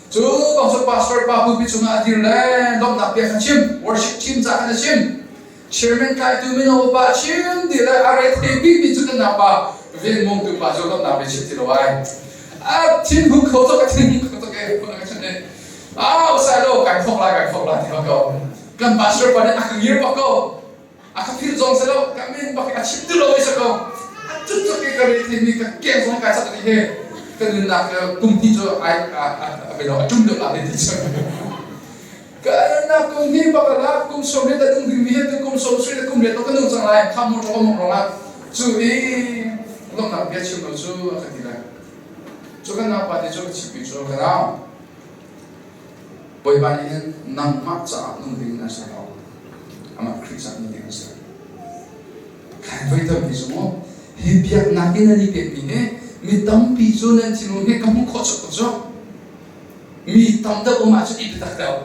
Cu bang cu pastor pa pulpit cungah a dir le lawmhnak bia kha chim worship team ca khan a chim chairman tlaitu mino upa chim dih le a rethei bikmi cu kan pa ven mawngtu pa cu lawmhnak bia chim ti lo ai a thin hung kho tuk a thin hung kho tuk e ka chan e ah usai lo kai thok lai kai thok lai ti ko. Kan pastor pa nih a ka ngir bak ko. A ka philh zong si lo, ka min bak a chim ti lo i si ko. A cut cut i ka re thimi ka keng zong kai sak ni he. Ka nunnak kum hnih cu ai a be lo a tum deuh la ti cu. Ka nunnak kum hnih bak la kum som le ta dung ding mi he tu kum som sui le kum le to ka nung cang lai kham mo ro mo rong ah cu i lomnak bia chim lo cu a ka ti lai. Cu kan nau pa te cu ka chim mi cu ka nau. Bawipa nih hin nangmah caah nung ding in a ser lo. Amah Khrih caah nung ding a ser. Kai voi tampi cu mu hi biaknak in an i pekmi hi mi tampi cu nan thinlung hi ka hmuh khawh chuk cu mi tam deuh um ahcun i biatak deuh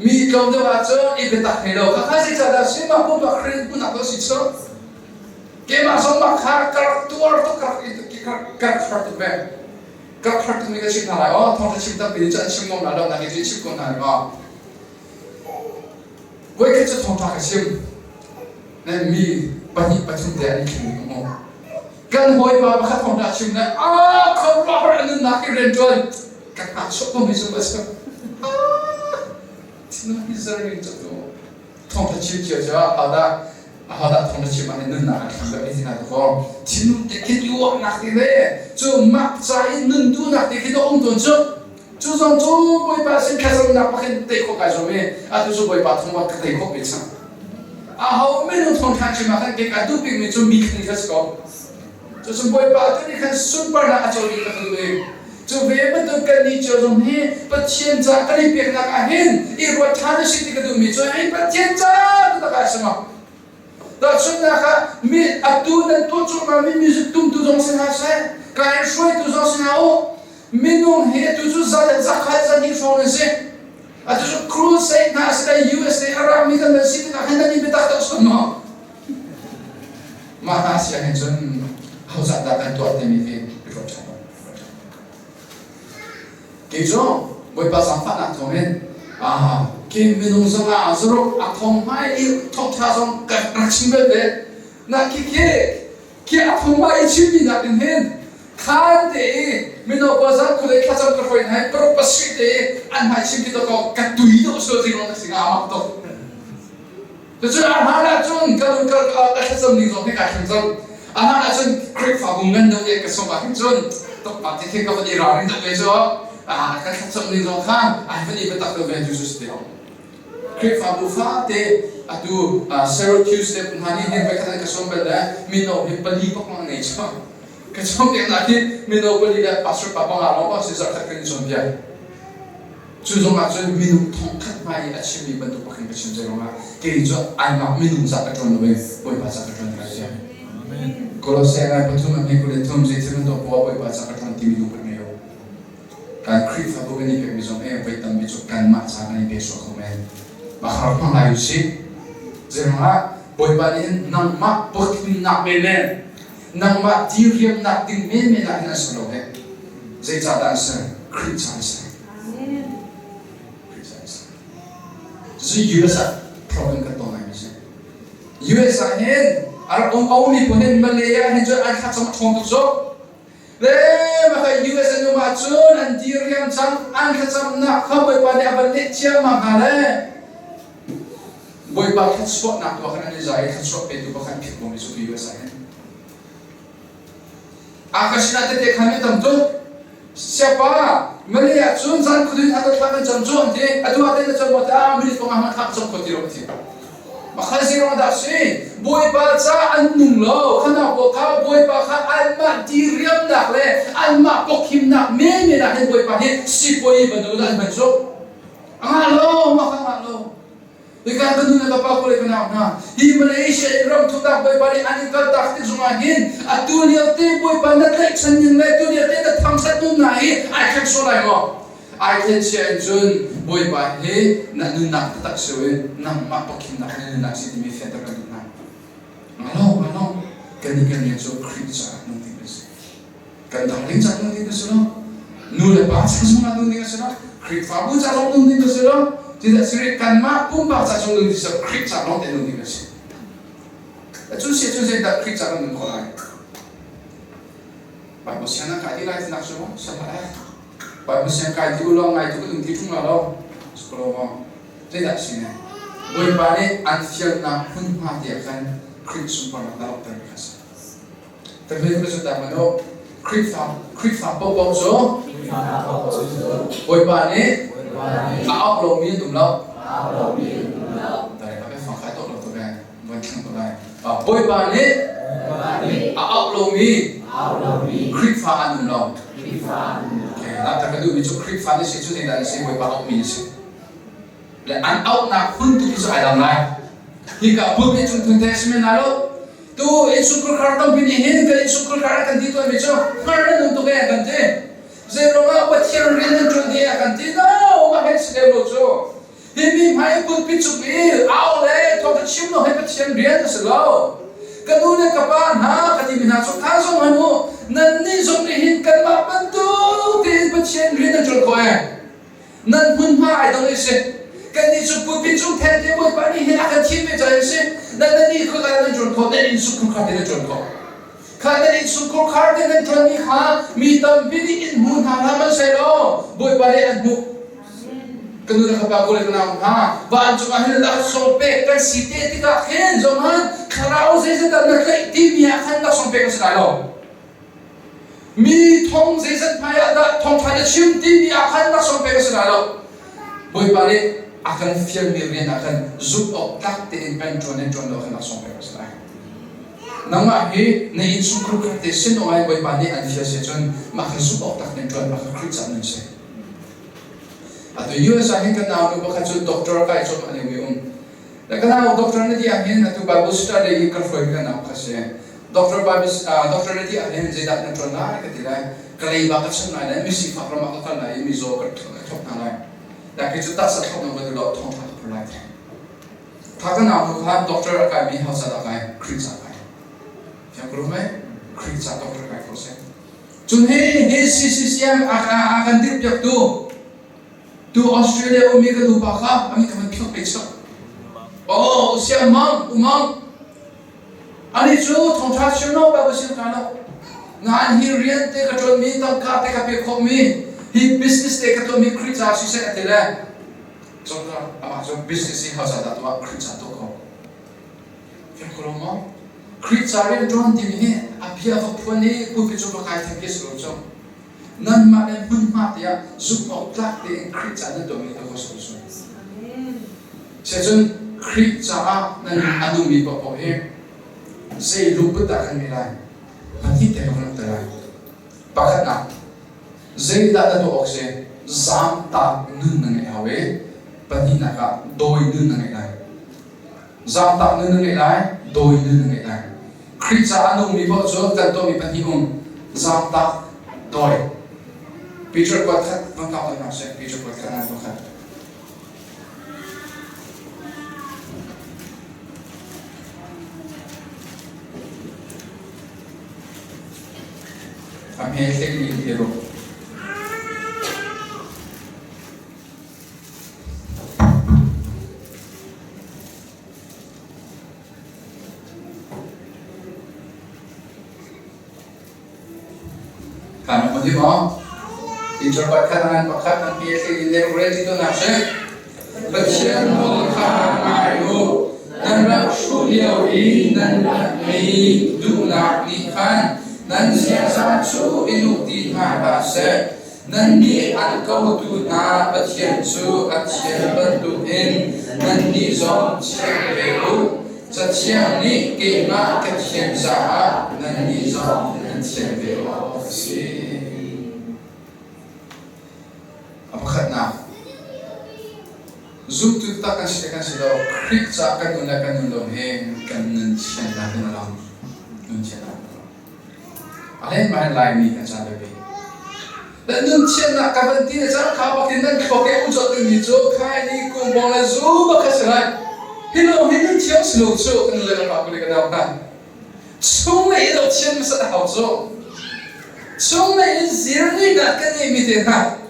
mi tlawm deuh ahcun i biatak hlei lo khakha zeicahdah si mah pumpak Khrih hmuhnak to si cu keimah zong mah kha ka rak tuar tuk ka rak ka rak har tuk ve. Ka khat nih ka chimh hna lai aw thawngṭha chim tampi nih cun an chim ngam lai lo nak hi cu chim ko hna ning aw. Voikhat cu thawngṭha ka chim. Ne mi pahnih pathum te an i thleng ka hmuh. Kan hawipa pakhat thawngṭha chim le a khuaruahhar a nunnak i rianṭuan ka hnahchuah ko mi cu a si. Thinlung hi zer ning cu tu. Thawngṭha chim cio cu ahodah ahodah thawngṭha chim ah hin nunnak a thlen deuh ti hna dakaw thinlung te khin i uahnak ti le cu mah ca i nun duhnak te khi a um tawn cu cu zong cu Bawipa sin thlacamnak bak in tei khawh kai zuam i atu cu Bawipa thawng bak ka tei khawh ve cang. Aho minung thawngṭha chim ah khan kei ka duh bikmi cu mi khan kha si ko. Cucun Bawipa tu nih khan sunparnak a co ding ka duh i cu ve bantuk kannih cio zong hi Pathian ca kan i peknak ah hin i ruat ṭhan u sih ti ka duhmi cu hi Pathian ca taktak ah a si maw? Tahchunhnak ah mi atu nan tuah cuahmah mi music tumtu zong si hna seh, client hruaitu zong si hna u, minung hi atu cu za le zakhat za hnih hrawng nan si. Atu cu crusade hna a si lai USA a rami kan nan si tikah khan nan i biatak deuh sual maw? Mah hna si ahhin cun hozah dah kan tuah timi hi i ruat ṭhan u. Kei cu Bawipa zaangfahnak thawngin khi minung zongah zaruk a thong hmai i thawngṭha zong ka rak chim bal ve. Na khi khi khi a thong hmai i chimmi nakin hin khan te i mino pa zan khulei thlacam ka hruai hna i paruk pasarih te i an hmai chim khi to ka tui deuh sual zing ka si nga mak tuk. Cucu a hmaan ahcun ka lung ka ka thlacam ning zong hi kai thleng cang. A hmaan ahcun Khrihfabu ngan deuh i ka sawm ah hin cun tokpa te khi ka van i ralring deuh ve cu ah ka thlacam ning zong kha ai van i biatak deuh ve cu cu si ti lo. Khrihfabu fate atu Syracuse te hna nih hin voikhat an ka sawm bal le mino hi pali bak ma ngei cu. Ka sawm piak hna hi mino pali le pastor pa panga lawng si zarh khat kan i cawnpiak. Cu zongah cun minung thongkhat hmai i a chimmi bantuk bak in ka chim zeiruangah kei cu aimah minung ca ka ṭuan lo i Bawipa ca ka ṭuan lai tiah. Kolose ngai pathum a hme 23 zeithil bantuk poah Bawipa ca ka ṭuan timi lungput ngei u. Kan Khrihfabu kan i pekmi zong he voi tampi cu kanmah ca kan i pe sual kho men. Mah kha rak hmang lai u sih. Zeiruangah Bawipa nih hin nangmah pawtlinnak menmen, nangmah diriamnak ding menmen ah hin an ser lo heh. Zeicahdah an ser? Khrih ca an ser. Cucu US ah problem kan tong ngaimi si. US ah hin a rak um komi phun hin Malay ah hin cun an thlacam a ṭhawng tuk cu. Le maka US an um ahcun an diriam cang, an thlacamnak kha Bawipa nih a van leh ciammam hna le Bawipa thluachuahnak tu ah khan an i za i thluachuah petu pakhat phit komi cu US ah hin. A ka sinah tete khan mi tam tuk. Siapa, Malay ah cun zan khuadui hna thla kan cam cu an ti. Atu ah te na cam maw ti ah minute panga hmanh thla ka cam kho ti lo ka ti. Makhan si ruang dah si. Bawipa ca an nung lo. Khana pawl kha Bawipa kha anmah diriamnak le anmah pokhimnak menmen ah hin Bawipa hi sipuai bantuk in an hman cu. A ngah lo, mah kha ngah lo. Hika ka nu le ka pa kule ka nau hna, hi Malaysia in ram thumnak Bawipa nih an in kaltak tik zongah hin atu lio te Bawipa na tlaihchan ning le tu lio te na thangṭhat nunnak hi ai thleng sual lai maw? Ai thlen sia in cun Bawipa hi na nunnak taktak si loin nangmah pakhimnak na nunnak si timi fianter kan duh hna. Ngalo, ngalo, kan nih kan rian cu Khrih caah nung ding kan si. Kan darling caah nung ding kan si lo. Nu le pa ca zongah nung ding a si lo. Khrihfabu ca zong nung ding kan si lo. Tidak siri kanmah pumpak ca zong nung ding si Khrih ca lawng te nung ding kan si. Cu si cu zeidah Khrih ca kan nun khawh lai? Bible siang na kai ti lai tinak cu salah eh. Bible siang kai ti u law ngai tu kan um ti ṭung la lo. Sukalo maw? Zeidah si ne? Bawipa nih an fialnak hmunhma tiah khan Khrih sunparnak na langhter mi kha si. Khrihfa Khrihfa paohpaoh cu Bawipa nih a auh lomi an um lo. Bawipa nih a auh lomi Khrihfa an um lo. Langhter ka duhmi cu Khrihfa nih si cu zeidah an si Bawipa auhmi an si. Le an auhnak hun tu khi cu ai dang lai. Hika pulpit cung thun te si men lai lo. Tu innchungkhar khar tampi nih hin kan innchungkhar khar kan ti tawnmi cu hngar nan um tuk ee kan ti. Zeiruang ah Pathian rian nan ṭuan dih ah kan ti no mah hin si lem lo cu. Hi mi hmai pulpit cung i au le thawngṭha chim lo hi Pathian rian a si lo. Ka nu le ka pa hna ka timi hna cu kha zong han u nannih zong nih hin kanmah bantuk tein Pathian rian nan ṭuan khawh ee. Nan hmunhma ai dang i si. Kannih cu pulpit cung thengte Bawipa nih hin a kan thim ve caah a si. Nan nan khuakai nan ṭuan khawh, nan innchungkhar kha te nan ṭuan khawh. Kha nan innchungkhar khar te nan ṭuanmi kha mi tampi nih in hmu hna hlah hmanhsehlaw Bawipa nih an hmuh. Ka nu le ka pa kule ka nau hna, vancung ah hin laksawng pek kan si te tikah khin zonghan thlarau zeizat dah na tlaih timi ah khan laksawng pek a si lai lo. Mi thong zeizat hmaiah dah thawngṭha na chim timi ah khan laksawng pek a si lai lo. Bawipa nih a kan fialmi rian ah khan zumh awk tlak tein kan ṭuan in ṭuan lo khan laksawng pek a si lai. Nangmah hi na innchungkhar khat te sin awk Bawipa nih an fial si cun mah kha zumh awk tlak tein ṭuan mah kha Khrih caah nun si. Atu US ah hin kan naunu pakhat cu doctor kai cawm a liomi um. Le ka nau doctor na ti ah hin atu Bible study i kan hruai kan nau kha si. Doctor Bible doctor na ti ah hin zeidah na ṭuan lai ka ti lai. Ka leiba ka chim lai le mi sifak ram ah ka kal lai i mizaw ka thlop hna lai. Da khi cu taksa thlop na va duh lo thawngṭha ka phur lai te. Kha ka nau nu kha doctor a kai mi hausa dah kai Khrih ca kai. Fiang ko lo mei? Khrih ca doctor kai ko seh. Cun hi hi CCCM a kan dirhpiaktu Tu Australia ummi kan upa kha a mit kan philh pe chap. Oh, siang mang, umang. Ani cu thongtha chim lo, Bible sim ka lo. Ngan hi rian te ka ṭuan mi, tangka te ka pe khawh mi, hi business te ka tuah mi Khrih ca siseh a ti le. Zongka amah cu business hi hausa dah tuah Khrih ca tuah ko. Fiang ko lo maw? Khrih ca rian ṭuan timi hi a bia va phuan i pulpit cung va kai theng khi si lo cu. Nanmah le hmunhma tiah zumh awk tlak tein Khrih ca nan tuahmi kha khua su. Sicun Khrih caah nan a nungmi paohpaoh hi zei lungput dah kan ngeih lai? Pahnih te ka van langhter lai. Pakhatnak, zeidah na tuah awk si? Zaamtak nun na ngeih hau i pahnihnak ah dawi nun na ngeih lai. Zaamtak nun na ngeih lai, dawi nun na ngeih lai. Khrih caah a nungmi paoh cu kan tuahmi pahnih um zaamtak dawi. Peter kuat khat van kau hna seh. Peter kuat khat nan pakhat. A hme hlei mi hi ruk. Nan maw? Teacher pakhat ngan pakhat nan pi a in le rel ti to nak si. Pathian nawl kha ngai u. Nan rak hruh lio i nan rak mi duhnak nih khan nan ziaza cu i nuk ti hna hlah seh. Nannih an kotu hna Pathian cu a thian bantukin nannih zong thiang ve u. Cathiang nih keimah ka thian caah nannih zong nan thian ve awk a si. A pakhatnak, zumtu tak kan si le kan si lo, Khrih caah kan nun le kan nun lo hi kan nun thiannak in a lang. Nun thiannak in a lang. A lengmang Laimi kan ca biapi. Le nun thiannak ka van ti le cang kha bak in nan thluak e u cawt dingmi cu khai ni kum bong le zu bak kha si lai. Hi lo hi nun thiang si lo cu kan le kan pa kuli kan nau hna. Chung lei in lo thian hmasa a hau cu. Chung lei in zir ni nak kan ngeimi te hna.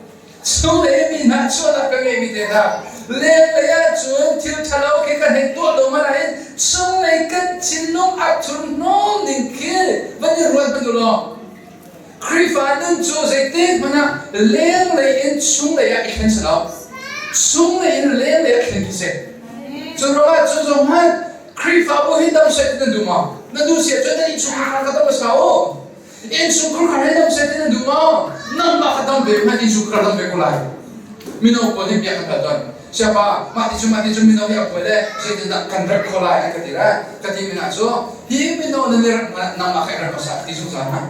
Chung lei mi hna chuahnak kan ngeimi te hna lenglei ahcun thil ṭhalo khi kan hei tuah lo hmanh ahhin chunglei kan thinlung a thurhnawm ning khi van i ruat hmanh u law Khrihfa nun cu zeitik hmanh ah lenglei in chunglei ah i thlen si lo, chunglei in lenglei ah thlen khi si. Cu ruangah cu zong hmanh Khrihfabu hi dam seh ti nan duh maw? Na duh si ahcun nan innchungkhar kha dam a si ko. Innchungkhar kha hei dam seh ti nan duh maw? Nangmah kha dam ve hmanh innchungkhar dam ve ko lai. Mino pawl nih bia kan hal tawn. Siapa, mah ti cu mah ti cu mino hi a buai le zeitindah kan remh kho lai an ka ti le ka ti mi hna cu hi mino nan i remh nangmah kha i remh hmasa ti zungzal hna.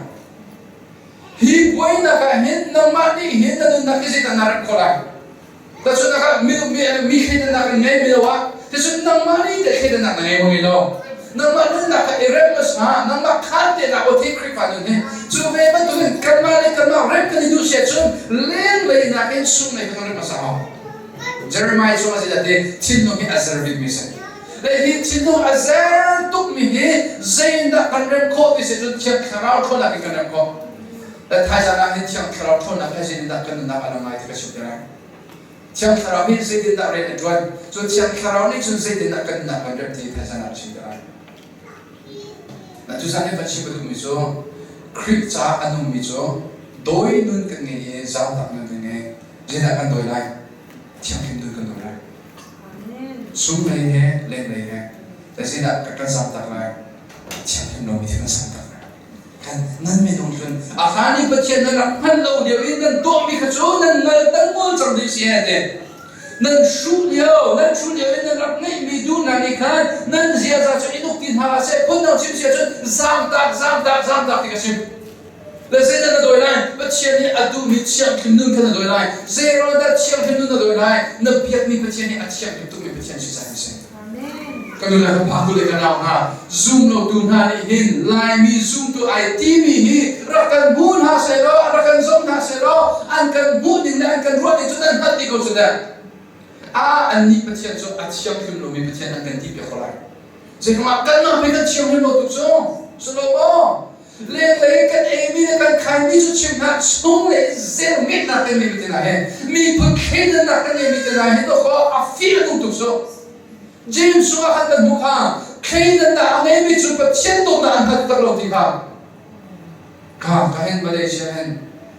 Hi buainak ah hin nangmah nih hin na nunnak hi zeidah naa remh khawh lai? Tahchunhnak ah mi mi mi thleidannak in ngei mi lo ah ticun nangmah nih teh thleidannak na ngei maw ngei lo? Nangmah nunnak kha i rem hmasa, nangmah khaan te nak aw thi Khrihfa nun hi cu ve bantukin kanmah le kanmah rem kan i duh si ahcun lenglei nakin chunglei kha kan rem hmasa hau. Jeremiah zong a zeidah ti thinlung hi a zer bikmi si. Le hi thinlung a zer tukmi hi zeidah kan rem khawh ti si cun Thiang Thlarau ṭhawnnak in kan rem khawh. Le thaizan ah hin Thiang Thlarau ṭhawnnak he zeitindah kan nunnak a lang lai ti ka chim te lai. Thiang Thlarau hi zeitindah rian a ṭuan? Cun Thiang Thlarau nih cun zeitindah kan nunnak kan remh ti thaizan ah chim te lai. Na tuzan hi van chim ka duhmi cu Khrih caah a nungmi cu dawi nun kan ngei i zaangtak nun kan ngei. Zeidah kan dawi lai? Thianghlim nun kan dawi lai. Sung lei he lenglei he zeidah kan zaangtak lai? Thianghlim lomi thil kan zaangtak lai. Kan nan minung hlun a hlan i Pathian nan rak hman lo lio i nan tuahmi kha cu nan ngal tan ngol cang ding si he ti. Nan hruh lio, nan hruh lio i nan rak ngeihmi duhnak nih khan nan ziaza cu in uk ti hna hlah seh. Phundang chim si ahcun zaangtak, zaangtak, zaangtak ti ka chim. Le zeidah na dawi lai? Pathian nih a duhmi thianghlim nun kha na dawi lai. Zeiruang dah thianghlim nun na dawi lai? Na biakmi Pathian nih a thianghlim tukmi Pathian si caah a si. Ka nu le ka pa, ku le ka nau hna, zum lotu hna nih hin Laimi zumtu ai timi hi rak kan hmu hna sehlaw, rak kan zom hna sehlaw, an kan hmuh ding le an kan ruah ding cu nan hngalh dih ko cu teh. Ah, annih Pathian cu a thianghlim lomi Pathian an kan ti piak ko lai. Zeiruangah kanmah hmai kan thianghlim lo tuk cu? Si lo maw? Lenglei kan eimi le kan khaimi cu chim hlah, chunglei zelngetnak kan ngeimi te hna he, miphun thleidannak kan ngeimi te hna he dawkaw a fih a tum tuk cu. James chungah khan kan hmuh kha, thleidannak a ngeimi cu Pathian dawtnak an hngal tak lo ti kha. Ka ka hen Malaysia hen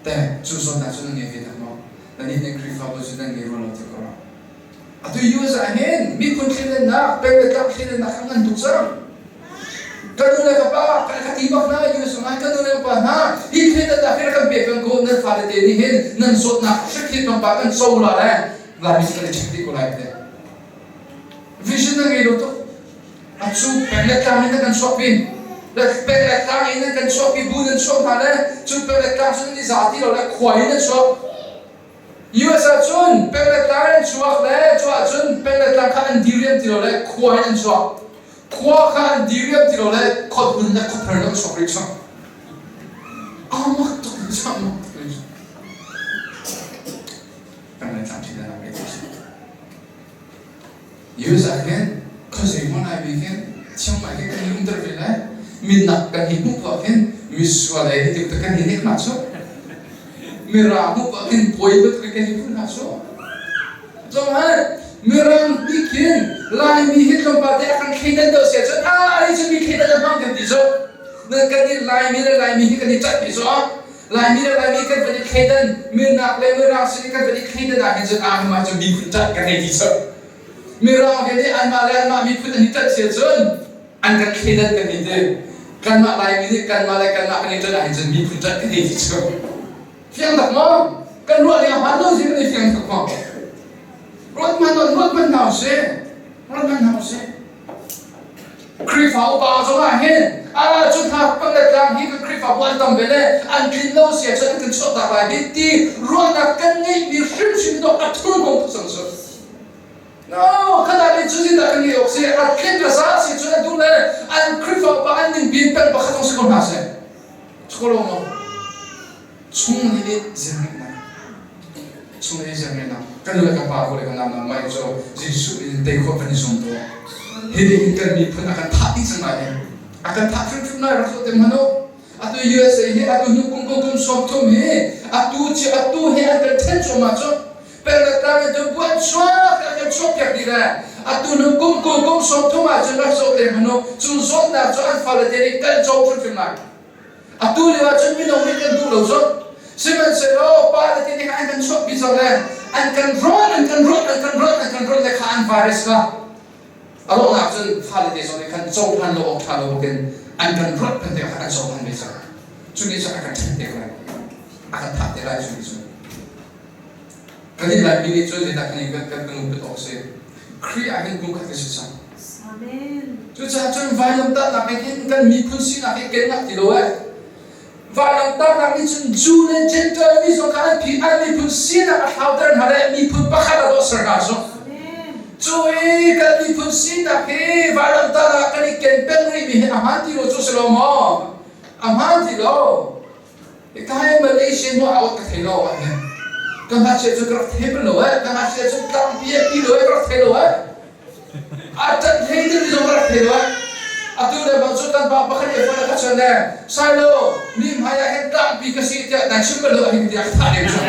te cu zawnnak cu nan ngei ve tak maw? Nan nih Khrihfabu cu nan ngei rua lo ti ko rua. Atu US ah hin miphun thleidannak, peng le tlang thleidannak kha ngan tuk cang. Ka nu le ka pa, ka ti bak hna US zong ah ka nu le ka pa hna, hi thleidannak hi rak kan pe peng ko, nan fale te nih hin nan zawtnak hrik hi tlawmpal kan co la le Laimi cu kan i check dih ko lai te. Vision na ngei lo tuk. A cu peng le tlang in nan kan chuahpi. Le peng le tlang in nan kan chuahpi, bu nan chuah hna le cu peng le tlang cu nan i za ti lo le khua in nan chuak. US ahcun peng le tlang an chuak le cu ahcun peng le tlang kha an diriam ti lo le khua in an chuak. Khua kha an diriam ti lo le khuathmun le khuathar in an chuak rih cang. Amak tuk in chuak mak tuk in. Peng le tlang ṭhi nak ti si. US ah khin khuazei hmun ai mi khin Chiang Mai khin kan i umter ve le minnak kan hi hmuh tuah khin misual ei hi ti kan hi nek hna cu. Mirang hmuh tuah khin puai bantuk kan hi phun hna cu. Conghan Mirang nih khin Laimi hi tlawmpal te a kan thleidan deuh sia cun a ai cu mi thleidan a hmang kan ti cu. Nan kan i Laimi le Laimi hi kan i ṭanh ti cu. Laimi le Laimi kan van i thleidan, Mirnak le Mirang sin i kan van i thleidan ahhin cun ah mah cu miphun ṭanh kan ngei ti cu. Mirang he nih anmah le anmah miphun an i ṭanh sia cun an kan thleidan kan i ti. Kanmah Laimi nih kanmah le kanmah kan i ṭanh ahhin cun miphun ṭanh kan ngei ti cu. Fiang tak maw? Kan ruah ning a hmaan lo si kan i fiang tak maw? Ruat hmanh ruat hmanh hna usih. Ruat hmanh hna usih. Khrihfa upa zong ah hin a cu hna pang le tlang hi kan Khrihfabu an tam ve le an tlin lo sia cun an kan chuahtak lai hi ti ruahnak kan ngeihmi hrimhrim dawh a thurhnawm tuk cang cu. No, khata nih cu zindah kan ngeih awk si a tlin a za si cun a duh le an Khrihfa upa an ning bin peng pakhat zong si ko hna seh. Cholo maw? Chung nih nih zirngeihnak chung nih zirngeihnak kan nu le kan pa le kan nau na mai cu Jesuh in tei khawh kan i zum to. Hi nih kan miphun a kan thah dih cang lai hi. A kan thah hrimhrim lai rak zoh te hmanh u. Atu USA hi atu hnu kum kum kum 30 hi atu ci atu hi an kan then cuahmah cu. Pengtlang in cun buan chuak a kan chuakpiak dih le atu hnu kum 20 kum 30 ahcun rak zoh te hmanh u. Cu zawtnak cu an fale te nih kan co hrimhrim lai. Atu lio ahcun mino nih kan duh lo zong. Sihmanhsehlaw pa le te nih an kan chuahpi cang le an kan rawn, an kan rawn, an kan rawn, an kan rawn le kha an virus kha a rawhnak cun fale te zong nih khan cohlan lo awk ṭha lo bawkin an kan rawnh phan te kha an cohlan ve cang. Cu nih cun a kan ṭhen te lai. A kan thah te lai cu nih cun. Kan nih Laimi nih cun zeidah kan kan kan kan upat awk si? Khrih ah hin kum khat kan si cang. Amen. Cucaah cun vailamtahnak nih hin kan miphun sinak hi ken ti lo eh. Vailamtahnak nih cun Jew le Gentile mi zong kha an phi an miphun sinak a thlauter hna le miphun pakhat a dawh ser hna cu. Cu i kan miphun sinak hi vailamtahnak kan i ken peng rih mi hi a hmaan ti lo cu si lo maw? A hmaan ti lo. Ka hi Malaysia mu awt ka thei lo ah hin. Ka ngakchia cu ka rak thei bal lo eh. Ka ngakchia cu tlangpi a pi lo eh ka rak thei lo eh. A ṭat hlei ding zong ka rak thei lo eh. Atu le bang cu kan pa pakhat i phone a ka chon le Sailo mi hmai ah hin tlangpi ka si tiah nai chim bal lo ahhin tiah ka thah ding cu.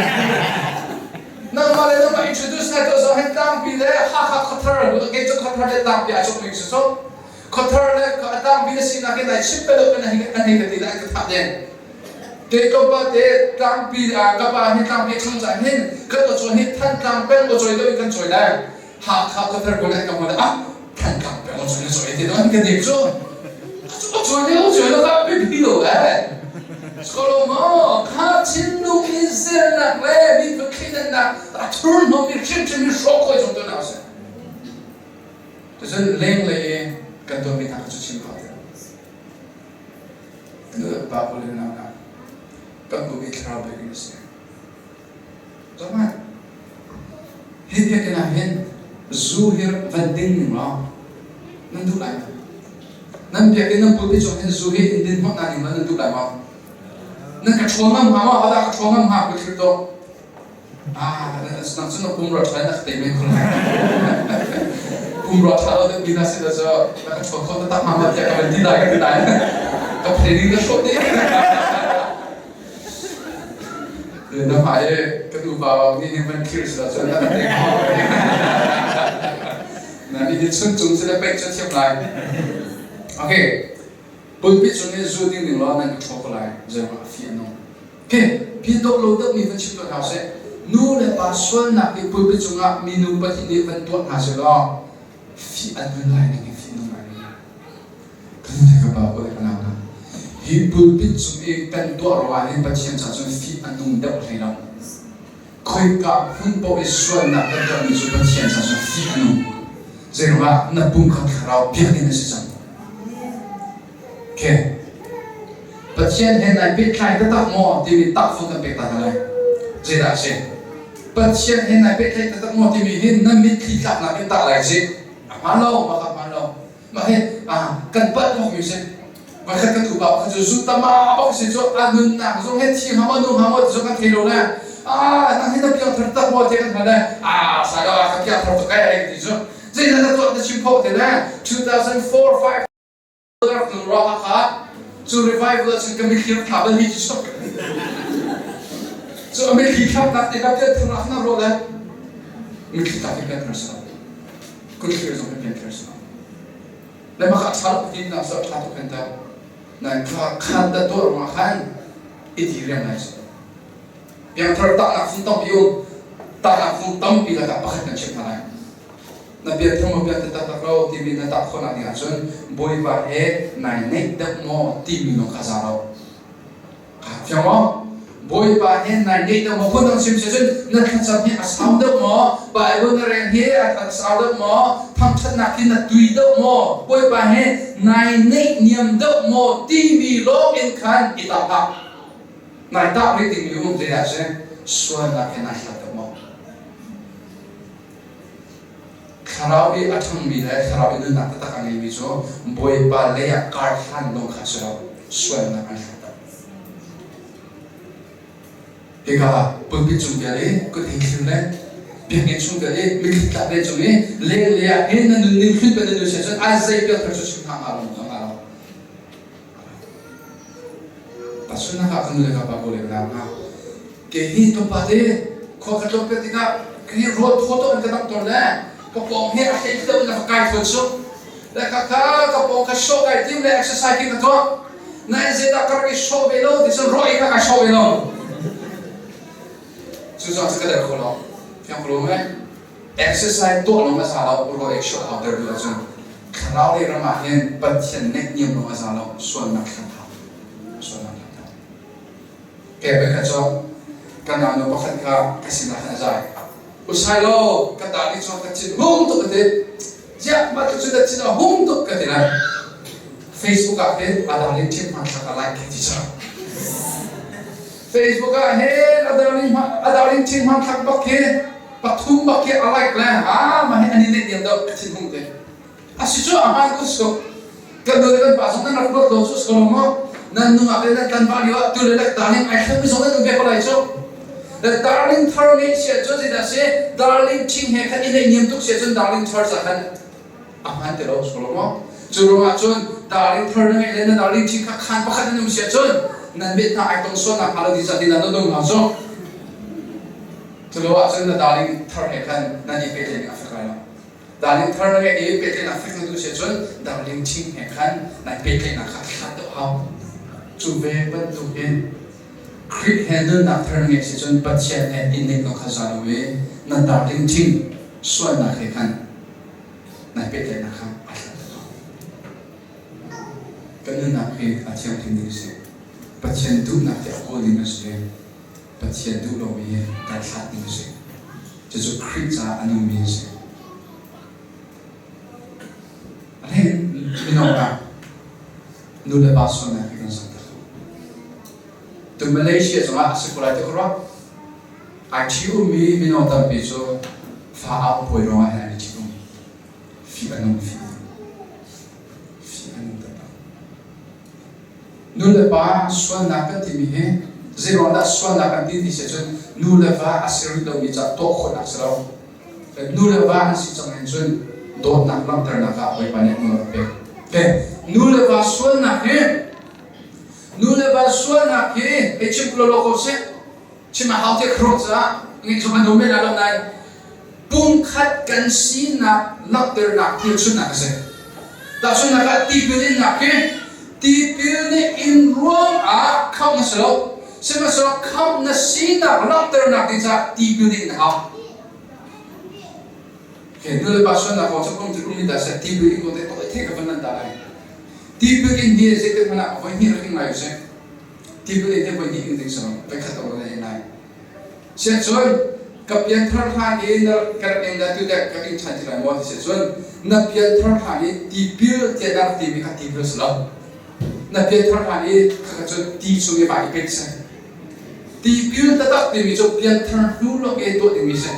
Nangmah le nangmah introduce nai tuah zong hin tlangpi le Hakha khuathar kei cu khuathar le tlangpi aa cawk mi si so. Khuathar le a tlangpi na sinak hi nai chim bal lo kan an hei ka ti lai ka thah deng. Kei ka pa te tlangpi ka pa hi tlangpi a chung caan hin kan aw hi Thantlang peng aw cawi deuh in kan cawi lai. Hakha khuathar ko le ka hmu ah Thantlang peng aw cawi na cawi ti don kan dik cu. Aw cawi le aw cawi lo ka biapi lo eh. Skolo mo kha thinlung in zernak le miphun thleidannak a thurhnawm i hrimhrim i hrawk khoi zong tu na si. Cucun lenglei i kan tuahmi hna kha cu chim hau ti. Nu le pa pawl in nak kan pum i thlarau biakinn a si. Zohhmanh. Hi biakinn ah hin zu hi van ding ning law nan duh lai maw? Nan biakinn nan pulpit cung hin zu hi in din hnawh na ning law nan duh lai maw? Nan ka ṭhawl ngam hnga maw? Hodah ka ṭhawl ngam hnga? Ka thil to. Ah, nang cu na pumrua ṭha in na ka tei men ko lai. Pumrua ṭha lo deuh mi na si lo cu na ka ṭhawl kho taktak hnga maw tiah ka van ti lai ka ti lai. Ka planning na hrawh dih. Na hmai i ka nupa nih hin van clear si lo cun na ka tei kho. Na nih hin chuncung cu na peih cu thiam lai. Okay. Pulpit cung in zu ding ning law nan ka ṭhaw ko lai. Zeiruang ah fi a nung. Khi phi dawh lo deuhmi van chim tuah hna usih. Nu le pa sualnak hi pulpit cungah minu pahnih nih van tuah hna seh law fih an nun lai ning hi fih nun lai ning ka nu le ka pa ka le ka nau hna hi pulpit cung i kan tuah ruangah hin Pathian ca cun fih a nung deuh hlei lo. Khoika hmun paoh i sualnak kan tuahmi cu Pathian ca cun fih a nung. Zeiruangah na pum kha thlarau biakinn a si cang. Okay. Pathian he nai pehtlai taktak maw timi tahfung kan pek ta hna lai. Zeidah a si? Pathian he nai pehtlaih taktak maw timi hi na mitthli tlaknak in tah lai si. A hmaan lo, mah kha hmaan lo. Mah hi kan palh bak mi si. Voikhat kan upa pakhat cu zu tama bak si cu a nunnak zong he thi hnga maw nu hnga maw ti zong kan thei lo le ah nang hi na piang thar tak maw tiah kan hal le ah sa ka piang thar tuk ai ti cu zeidah na tuah na chim khawh te le 2004 5 rak tlung rua kha cu revival ah cun ka mitthli rak thla bal hi cu cu a mitthli thlaknak te ka pian thar na ruah le mitthli tlak hi pian thar si lo kutthlir zong hi pian thar si lo le mah kha a ṭha tuk ti na so a ṭha tuk hen ta na kha khan da tuah ruangah khan. I ti riang ngai si. Piangthar tahnak fung tampi um. Tahnak fung tampi lakah pakhat kan chimh hna lai. Na pianthar maw pianthar taktak lo timi na tah khawhnak ding ahcun Bawipa he nai neih deuh maw timi lawng kha za lo. Fiang maw? Bawipa he nai neih deuh maw? Phundang chim si cun na thlacam hi a sau deuh maw? Bible na rel hi a sau deuh maw? Thangṭhatnak hi na tui deuh maw? Bawipa he nai neih niam deuh maw timi lawng in khan i tah hlah. Nai tah rih dingmi um zeidah a si? Sualnak he nai hlat deuh maw? Thlarau i a ṭhangmi le thlarau i nunnak taktak a ngeimi cu Bawipa lei ah kar hlan lawng kha a si lo, sualnak an hlat lo. Hika pulpit cung vial i kut hei thlir le biakinn chung vial i mitthli tlak le cung i lenglei ah hin na nunning hlun pe na nun sian cun a zei piak thar cu chim hna hnga lo hnga lo. Tahchunhnak ah ka nu le ka pa kawl in na hnga. Kei hi tlawmpal te khua ka tlawm pek tikah hi rawl thaw to in ka dangh tawn le ka pawng hi a hlei deuh in ka kai thawn suk. Le kha kha ka pawng kha sawh kai tim le exercise king ka tuah. Nain zeidah ka rak i sawh ve lo ti cun raw ei kha kai sawh ve lo. Cu zong cu ka der kho lo. Fiang ko lo mei? Exercise tuah lawng a za lo, raw ei sawh hau ter duh ahcun thlarau lei ram ah hin Pathian neihniam lawng a za lo, sualnak thlen hau. Sualnak thlen hau. Kei kha cu ka naunu pakhat kha ka sinah khan a zai. Usai law ka ta nih cun ka thin hung tuk ka ti. Ziah mah cu na thin a hung tuk ka ti lai. Facebook ah hin a darling thin hmanthlak a like ti cang. Facebook ah hin a darling thin hmanthlak bak khi pathum bak khi a like le ah mah hi an i neih niam deuh ka thin hung te. A si cu a hmaan ko si ko. Kan nu le kan pa zong nan rak ruat lo cu si ko lo maw? Nan nungak le nan tlanval lio ah tu le le darling ai thleng mi zong nan um ve ko lai cu. The darling thar ngeih si ahcun zeidah si darling ṭhing he khan i neihniam tuk si ahcun darling thar ca khan a hmaan ti lo si ko lo maw? Cu ruangah cun darling thar na ngeih le na darling ṭhing kha khaan pakhat nan um si ahcun nan mit hna ai tong sualnak hnga lo ti ca ti nan dong hna cu. Cu lo ahcun na darling thar he khan nan i pehtlaih ning a fek lai lo. Darling thar na ngeih i pehtlaihnak fek na duh si ahcun darling ṭhing he khan nai pehtlaihnak kha hlat deuh hau. Cu ve bantukin Khrih he nunnak thar na ngeih si cun Pathian he i neih lo kha za lo i na darling ṭhing sualnak he khan nai pehtlaihnak kha a hlat deuh hau. Kan nunnak hi a thianghlim ding a si. Pathian duhnak hi a kawl ding a si. Pathian duh lomi kan hlat ding a si. Cucu Khrih caah a nungmi a si. A hlei mino ah nu le pa sualnak hi kan zoh tak. Tu Malaysia zongah a si ko lai ti ka ruah. Ai ṭhi ummi mino tampi cu fa au puai ruangah hin an i ṭhi um. Fih a nung fih. Fih a nung taktak. Nu le pa sualnak kan timi hi zeiruang dah sualnak kan ti ti si cun nu le va a si rih lomi caah tuah khawhnak si lo. Nu le va an si cang in cun dawtnak langhternak ah Bawipa nih nawl a pek. Okay. Nu le va sualnak hi nu le va sualnak hi hei chim lo lo ko seh. Chim a hau te khro caah ngeih zong an um men lai lo nain pumkhat kan sinak langhternak hmelchunhnak a si. Tahchunhnak ah tipil innak hi tipil nih in ruangah khamh na si lo. Sihmanhsehlaw khamh na sinak langhternak ding caah tipil nih in a hau. Okay, nu le pa sualnak kong cu kum cu kum dah seh tipil in ko te to the ka van nan ta lai. Tipil in hi zeitik hmanh ah voi hnih rak ing lai usih. Tipil in hi voi hnih ing ding si lo, voi khat lo le in lai. Siahcun ka pianthar hlan i na ka rak in le tu dek ka ing ṭhan ti lai maw ti siahcun na pianthar hlan i tipil tiah na rak timi kha tipil si lo. Na pianthar hlan i khakha cun ti chung i vai i pek si. Tipil taktak timi cu pianthar hnu lawng i tuah dingmi si.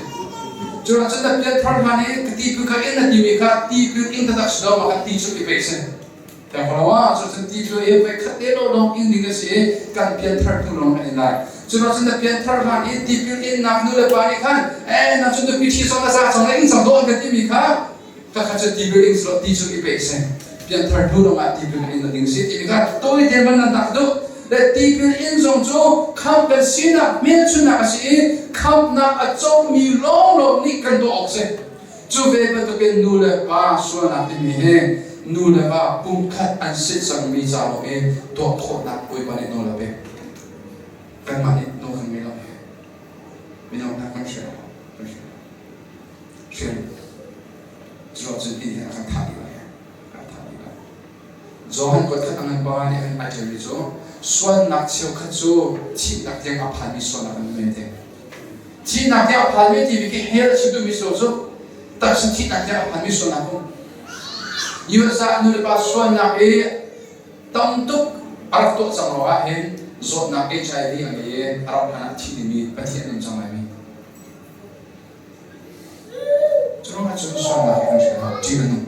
Cu cun na pianthar hlan i ka tipil kha in na timi kha tipil ing taktak si lo, mah kha ti chung i pek si. Tiangpalawa cucun ti cu i voi khat te lawng in ding a si i kan pianthar hnu lawng kan in lai. Cu cun na pianthar hlan i tipil innak nu le pa nih khan eh na cun nupi ṭhi zong a za cang le ing cang dawh an kan timi kha kha cu tipil ing ti cu i pe si. Pianthar hnu lawng ah tipil in na ding si timi kha tawi te man nan tak duh. Le tipil in zong cu khamh kan sinak hmelchunhnak a si i khamhnak a comi lawnglawng nih kan tuah awk si. Cu ve bantukin nu le pa sualnak timi hi nu le va pumkhat an si cangmi ca lawng i tuah khawhnak Bawipa nih nawl a pek. Kanmah nih nawl kan ngei lo he. Mino hna kan hrial lo. Kan hrial lo. Hrial. Curuang cun hi nih a kan thah dih lai. A kan thah dih lai. Johan kuat khat a ngan pa nih a ṭialmi cu sualnak cheukhat cu thihnak tiang a phanmi sualnak an um te. Thihnak tiang a phanmi timi khi hell a chim duhmi sual cu taksa thihnak tiang a phanmi sualnak um. US ah nulepa sualnak i tam tuk a rak tuah cang ruangah hin zawtnak HIV a ngei i a rauh hlan ah thi dingmi Pathian um cang laimi. Cu ruangah cun sualnak he kan hrial ah ṭih a nung.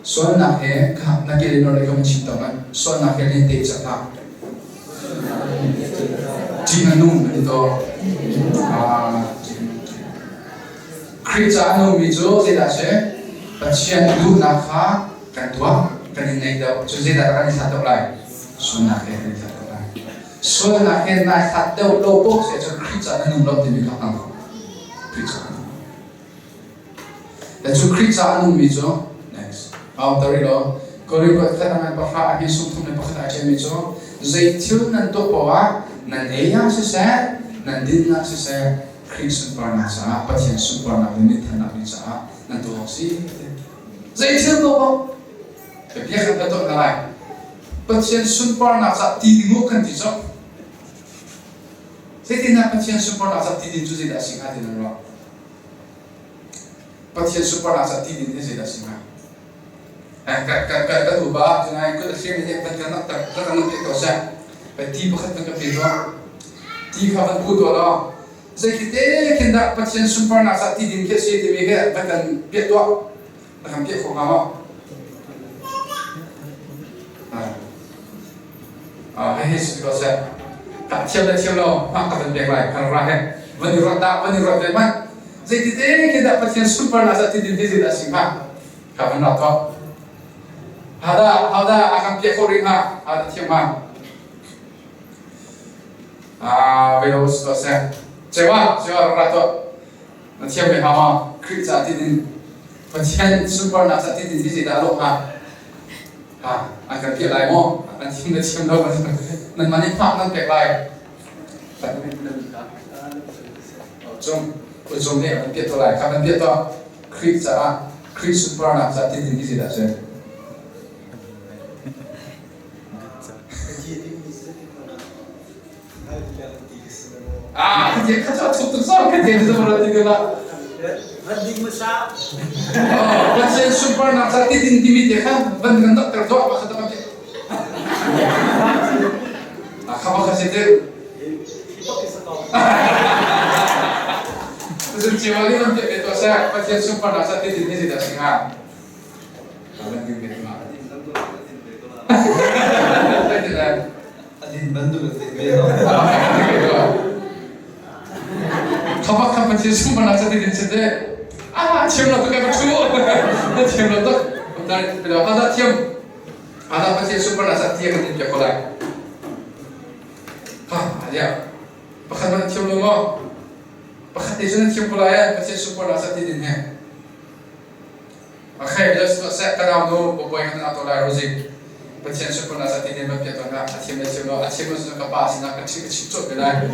Sualnak he kha na ke le nawr ka van chim tawn ah sualnak he len te cak hlah. Ṭih a nung an ti taw. Khrih ca a nungmi cu zeidah a si? Pathian duhnak kha kan tuah, kan i ngaih deuh. Cun zeidah kan i hlat deuh lai? Sualnak he kan i hlat deuh lai. Sualnak he nai hlat deuh lo paoh si ahcun Khrih ca na nung lo timi kha hngal ko. Khrih ca na nung. Le cu Khrih ca a nungmi cu next. Au tari lo. Korin khat a ngan pahra a hi sung thum le pakhat ai ṭialmi cu zei thil nan tuah paoh ah nan ei ah siseh, nan din ah siseh, Khrih sunparnak caah, Pathian sunparnak le minthannak ding caah nan tuah awk si. Zei thil tuah paoh bia kan tuah hna lai. Pathian sunparnak caah ti ding u kan ti cawk. Zeitindah Pathian sunparnak caah ti din cu zeidah a si hnga ti nan ruah? Pathian sunparnak caah ti din hi zeidah a si hnga? Kan upa tunai kut a hliam i van kan nak tak kan nak ko seh. Ti pakhat van ka pe tuah. Ti kha van pu tuah law zeiti te khin dah Pathian sunparnak caah ti din khi a si timi hi van kan piah tuah. Na kan piah kho hnga maw? Hihi si ko seh. Tak thiam le thiam lo hmak ka van pek lai. Kan ra he. Van i ruat dah, van i ruat ve hmanh. Zeiti te khi dah Pathian sunparnak caah ti din hi zeidah a si hnga? Ka van rak tuah. Hada, hada a kan piah khawh rih hnga? Hada thiam hnga? Ah, vei lo si ko seh. Cewa, cewa rak ra tuah. Na thiam ve hnga maw? Khrih caah ti din Pathian sunparnak caah ti din hi zeidah a lawh hnga? Ha, an kan piah lai maw? An thiam le thiam lo nanmah nih hmak nan pek lai. Cung, cung nih an piah to lai. Kha kan piah to. Khrih caah, Khrih sunparnak caah ti din hi zeidah a si? Ah, kha cu a thuk tuk cang kha ti cu ra ti la. Van ding masa. Pathian sunparnak ca ti din timi te kha van kan dak ter tuah pakhat a ti. Ah, kha pakhat si te. Zun chiwa ni nam te to sa Pathian sunparnak ca ti din ni dah singa. Van ding ve ma. Adin bantuk a ve lo. Khabak kha Pathian sunparnak ca ti din si te. Ah, thiam lo tuk ka thu. Na thiam lo tuk. Ada thiam. Ada Pathian sunparnak ca ti kan in piak ko lai. Ha, adia. Pakhat man thiam lo maw? Pakhat te cu na thiam ko lai. Pathian sunparnak ca ti din he. Okay, let's not set ka nau nu papawi kan ato lai rozik. Pathian sunparnak sa ti ne ban pia ton a thiam le thiam lo a thiam lo ka pa sinah ka chim ka chim cawt ve lai.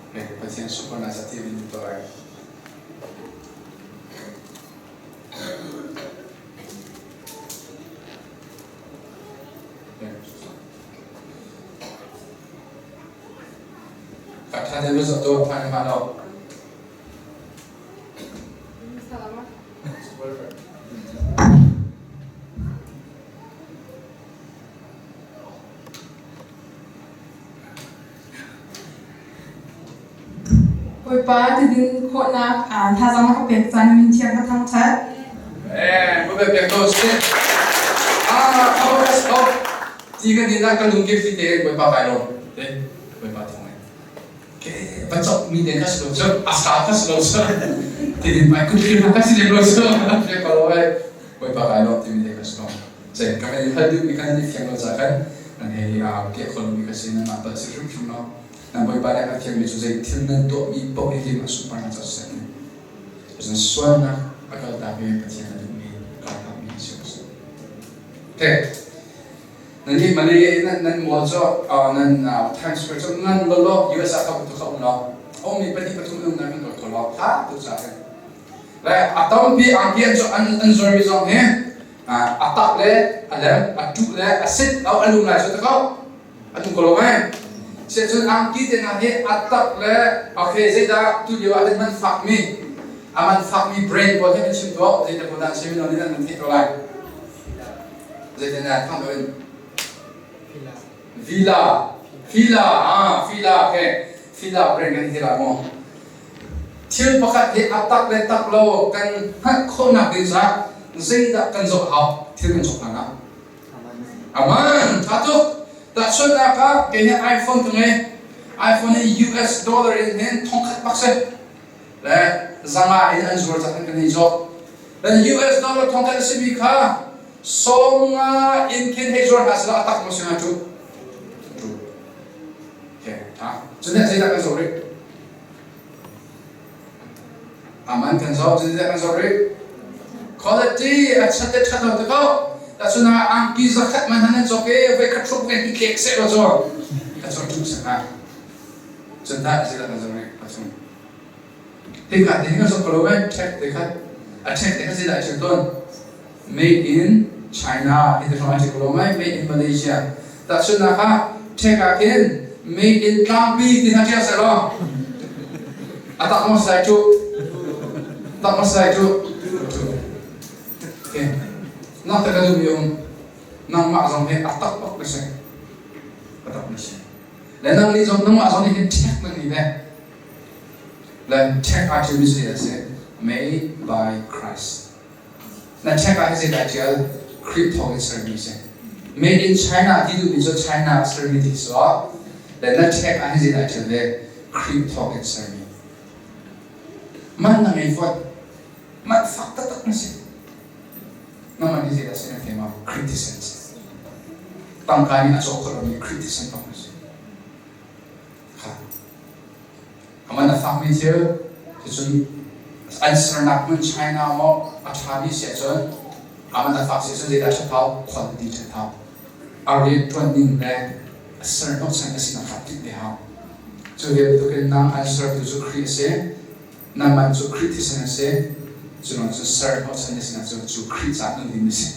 Okay, Pathian sunparnak sa ti din to lai. Ka ṭha deuh zoh tuah ṭhan hnga lo. Bawipa tidin khawhnak thazaang na ka pek caan min thiang ka thangṭhat. Eh, bu pek ko si. Ah, oh, ti kan din ah ka lung ke fi te Bawipa kai lo. Te, Bawipa thong ai. Ke va chok mi te ka si lo cu, a sa ka si lo cu. Ti din mai kun thil ka si lo cu. Ke ko lo ai. Bawipa kai lo ti mi te ka si lo. Cei ka kan hal duh mi kan ni fiang lo ca kan nan hei a ke khol mi ka si nan ma ta si hrim hrim lo. Nan Bawipa le ka fiang mi cu zei thil nan tuah mi paoh hi lim a sunpar na ca seh. Cun sualnak a kaltak i Pathian a duhmi kaltak mi si ko. Okay. Nan nih Malay nan mall cu nan Times Square cu ngan lawlaw US ah ka tu kha um lo. Um mi pahnih pathum um na kan kawl ko lo. Tha tu sa hin. Le a tampi angki an cu an zuar mi zong hi a tak le a lem a tuh le a sit au a lum lai cu ta ko. A tu ko lo mai. Siahcun angki te hna hi a tak le okay zeidah tu lio ah hin man fakmi a man fakmi brand pawl hi kan chim tuah zeidah pawl dah an chim no nih nan theih ko lai. Zeitin dah thang in Villa Fila ah Fila okay Fila brand kan ti la maw thil pakhat hi a tak le tak lo kan hngalh khawhnak ding caah zeidah kan zoh hau thil kan cawk hna na Aman, tha tuk. Tahchunhnak ah kei nih iPhone ka ngei. iPhone hi US dollar in hin thongkhat bak si. Le zanga in an zuar cak in kan i cawk. Le US dollar thongkhat a simi kha sawmnga in khin hei zuar hna sila a tak maw si hnga cu? Cu. Okay, tha. Cun zeidah kan zoh rih? Aman kan zoh, zeidah kan zoh rih? Quality a chat le ṭhat lo te ko. Tahchun ah angki zakhat man han an cawk i voi khat hruk ngai hi tlek seh law cu ka cawk ṭum sak ah. Cun dah zeidah kan zoh rih? Pachung. Hika te hin kan zoh ko lo eh, ṭhek te kha. A ṭhek te kha zeidah a ṭial tawn? Made in China hi te hrawng a ṭial ko lo mei? Made in Malaysia. Tahchunhnak ah ṭhek ah khin made in Tlangpi ti hna ṭial seh law a tak maw sai cu? Tak maw sai cu? Okay. Nak te ka duh mi um nangmah zong hi a tak bak na si. A tak na si. Le nang nih zong nangmah zong nih hin ṭhek na ni ve. Le ṭhek aa ṭialmi cu a si. Made by Christ. Na check ah hi zeidah ṭial? Khrih thawng in sermi a si. Made in China ti duhmi cu China ah sermi ti si lo. Le na check ah hi zeidah ṭial ve? Khrih thawng in sermi. Man na ngei fawn. Man fak taktak na si. Na man hi zeidah si na thei ma? Khrih thisen si. Tangka nih a cawk khawh lomi Khrih thisen bak na si. Kha. A man a fakmi thil cucun an sernak hmun China maw a ṭhami si ahcun a man a fak si ahcun zeidah ṭhat hau? Quality ṭhat hau. A rianṭuan ning le a ser hnawhchan a sinak kha ṭih te hau. Cu bantukin nang an sertu cu Khrih a si, nang man cu Khrih thisen a si, cu lawng cu ser hnawhchan na sinak cu cu Khrih caah nun ding na si.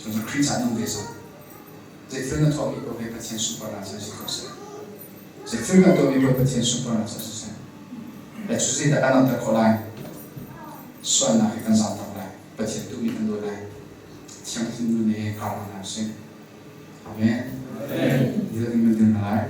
Cu cu Khrih caah nung ve cang. Zeithil na tuahmi paoh hi Pathian sunparnak cu si ko seh. Zeithil kan tuahmi paoh Pathian sunparnak cu si seh. Le cu zeidah kan langhter khawh lai? Sualnak hi kan zaamtak lai. Pathian duhmi kan duh lai. Thiangthin nu nih kar hna usih. Amen. Amen. Dil in kan dir hna lai.